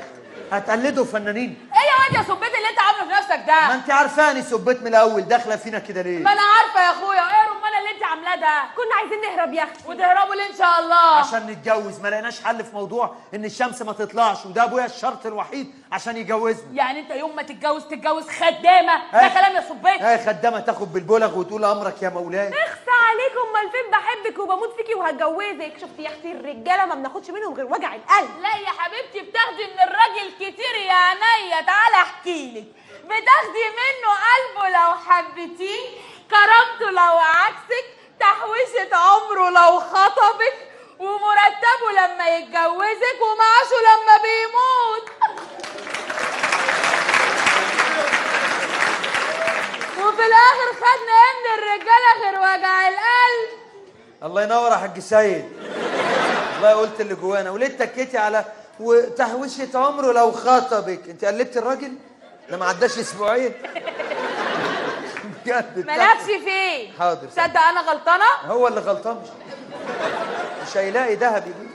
هتقلده فنانين. ايه يا واد يا سبيت اللي انت عامله في نفسك ده؟ ما انت عارفاني سبيت من الاول، داخله فينا كده ليه؟ ما انا عارفه يا اخويا. ايه الرمانه اللي انت عاملاه ده؟ كنا عايزين نهرب يا اختي. وتهربوا ليه ان شاء الله؟ عشان نتجوز. ما لقيناش حل في موضوع ان الشمس ما تطلعش، وده ابويا الشرط الوحيد عشان يجوزني. يعني انت يوم ما تتجوز تتجوز خدامه؟ ده كلام يا سبيت؟ هاي خدامه تاخد بالبلغ وتقول امرك يا مولاي. اخس عليكم، امال فين بحبك وبموت فيكي وهتجوزك. شفتي يا اختي الرجالة ما بناخدش منهم غير وجع القلب. لا يا حبيبتي بتاخدي من الراجل كتير يا عينيا. تعالى احكي لك. بتاخدي منه قلبه لو حبيتيه، كرامته لو عكسك، تحويشة عمره لو خطبك، ومرتبة لما يتجوزك، ومعاشه لما بيموت. وفي الاخر خدنا ايه من الرجالة غير وجع القلب؟ الله ينور يا حاج سيد. والله قلت اللي جوانا. وليه اتكيتي على وتحويشة عمره لو خطبك؟ انت قلبتي الراجل؟ ده ما عداش اسبوعين. بجد مالكش فيه. حاضر. تصدق انا غلطانة؟ هو اللي غلطان، مش هيلاقي دهب يجيب.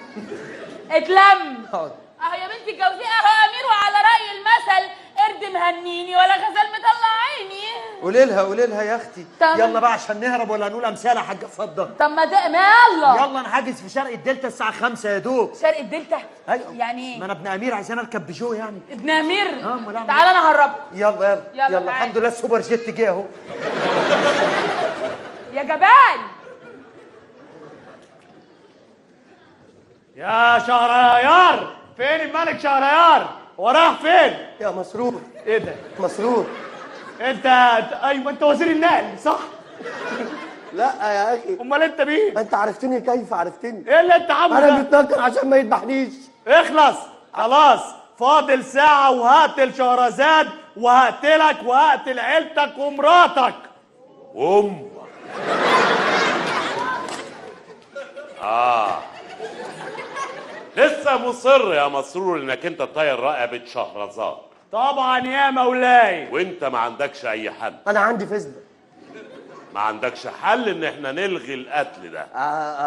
اتلم. حاضر. اهو يا بنتي اتجوزيه اهو يا امير. وعلى راي المثل قرد مهنيني ولا غزال مطلع عيني. قولي لها قولي لها يا اختي. يلا بقى عشان نهرب ولا هنقول امثال يا حاجة فضة؟ طب ما ده ما يلا يلا نحجز في شرق الدلتا الساعة 5 يا دوب. شرق الدلتا؟ ايوه. يعني ايه؟ ما انا ابن امير عايزين اركب بيجو يعني. ابن امير؟ اه. تعالى انا هربك. يلا يلا يلا, يلا. الحمد لله السوبر جيت جه اهو. يا جبان. يا شهريار، فين الملك شهريار؟ وراح فين؟ يا مسرور. ايه ده؟ مسرور انت ايوه انت وزير النقل صح؟ لا يا اخي. امال انت مين؟ انت عرفتني كيف عرفتني؟ ايه اللي انت عامله ده؟ انا متنكر عشان ما يذبحنيش. اخلص خلاص، فاضل ساعة وهقتل شهرزاد وهقتلك وهقتل عيلتك ومراتك وامك. لسه مصر يا مسرور انك انت تطير رقبة شهرزاد؟ طبعا يا مولاي. وانت ما عندكش اي حل؟ انا عندي فزبة. ما عندكش حل ان احنا نلغي القتل ده؟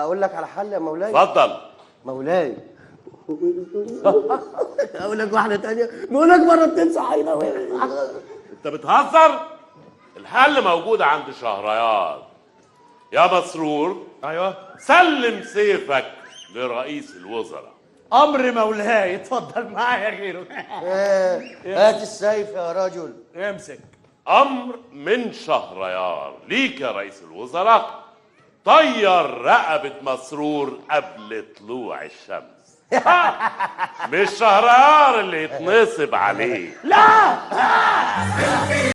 اقول لك على حل يا مولاي. اتفضل مولاي. اقول لك واحدة ثانية. بقول لك مرة بتنسى حاجة. انت بتهزر؟ الحل موجود عند شهريار. يا مسرور. ايوه. سلم سيفك لرئيس الوزراء. امر مولاي. اتفضل معايا غيره. هات السيف يا رجل. امسك. امر من شهريار ليك يا رئيس الوزراء، طير رقبة مسرور قبل طلوع الشمس. مش شهريار اللي يتنصب عليه. لا.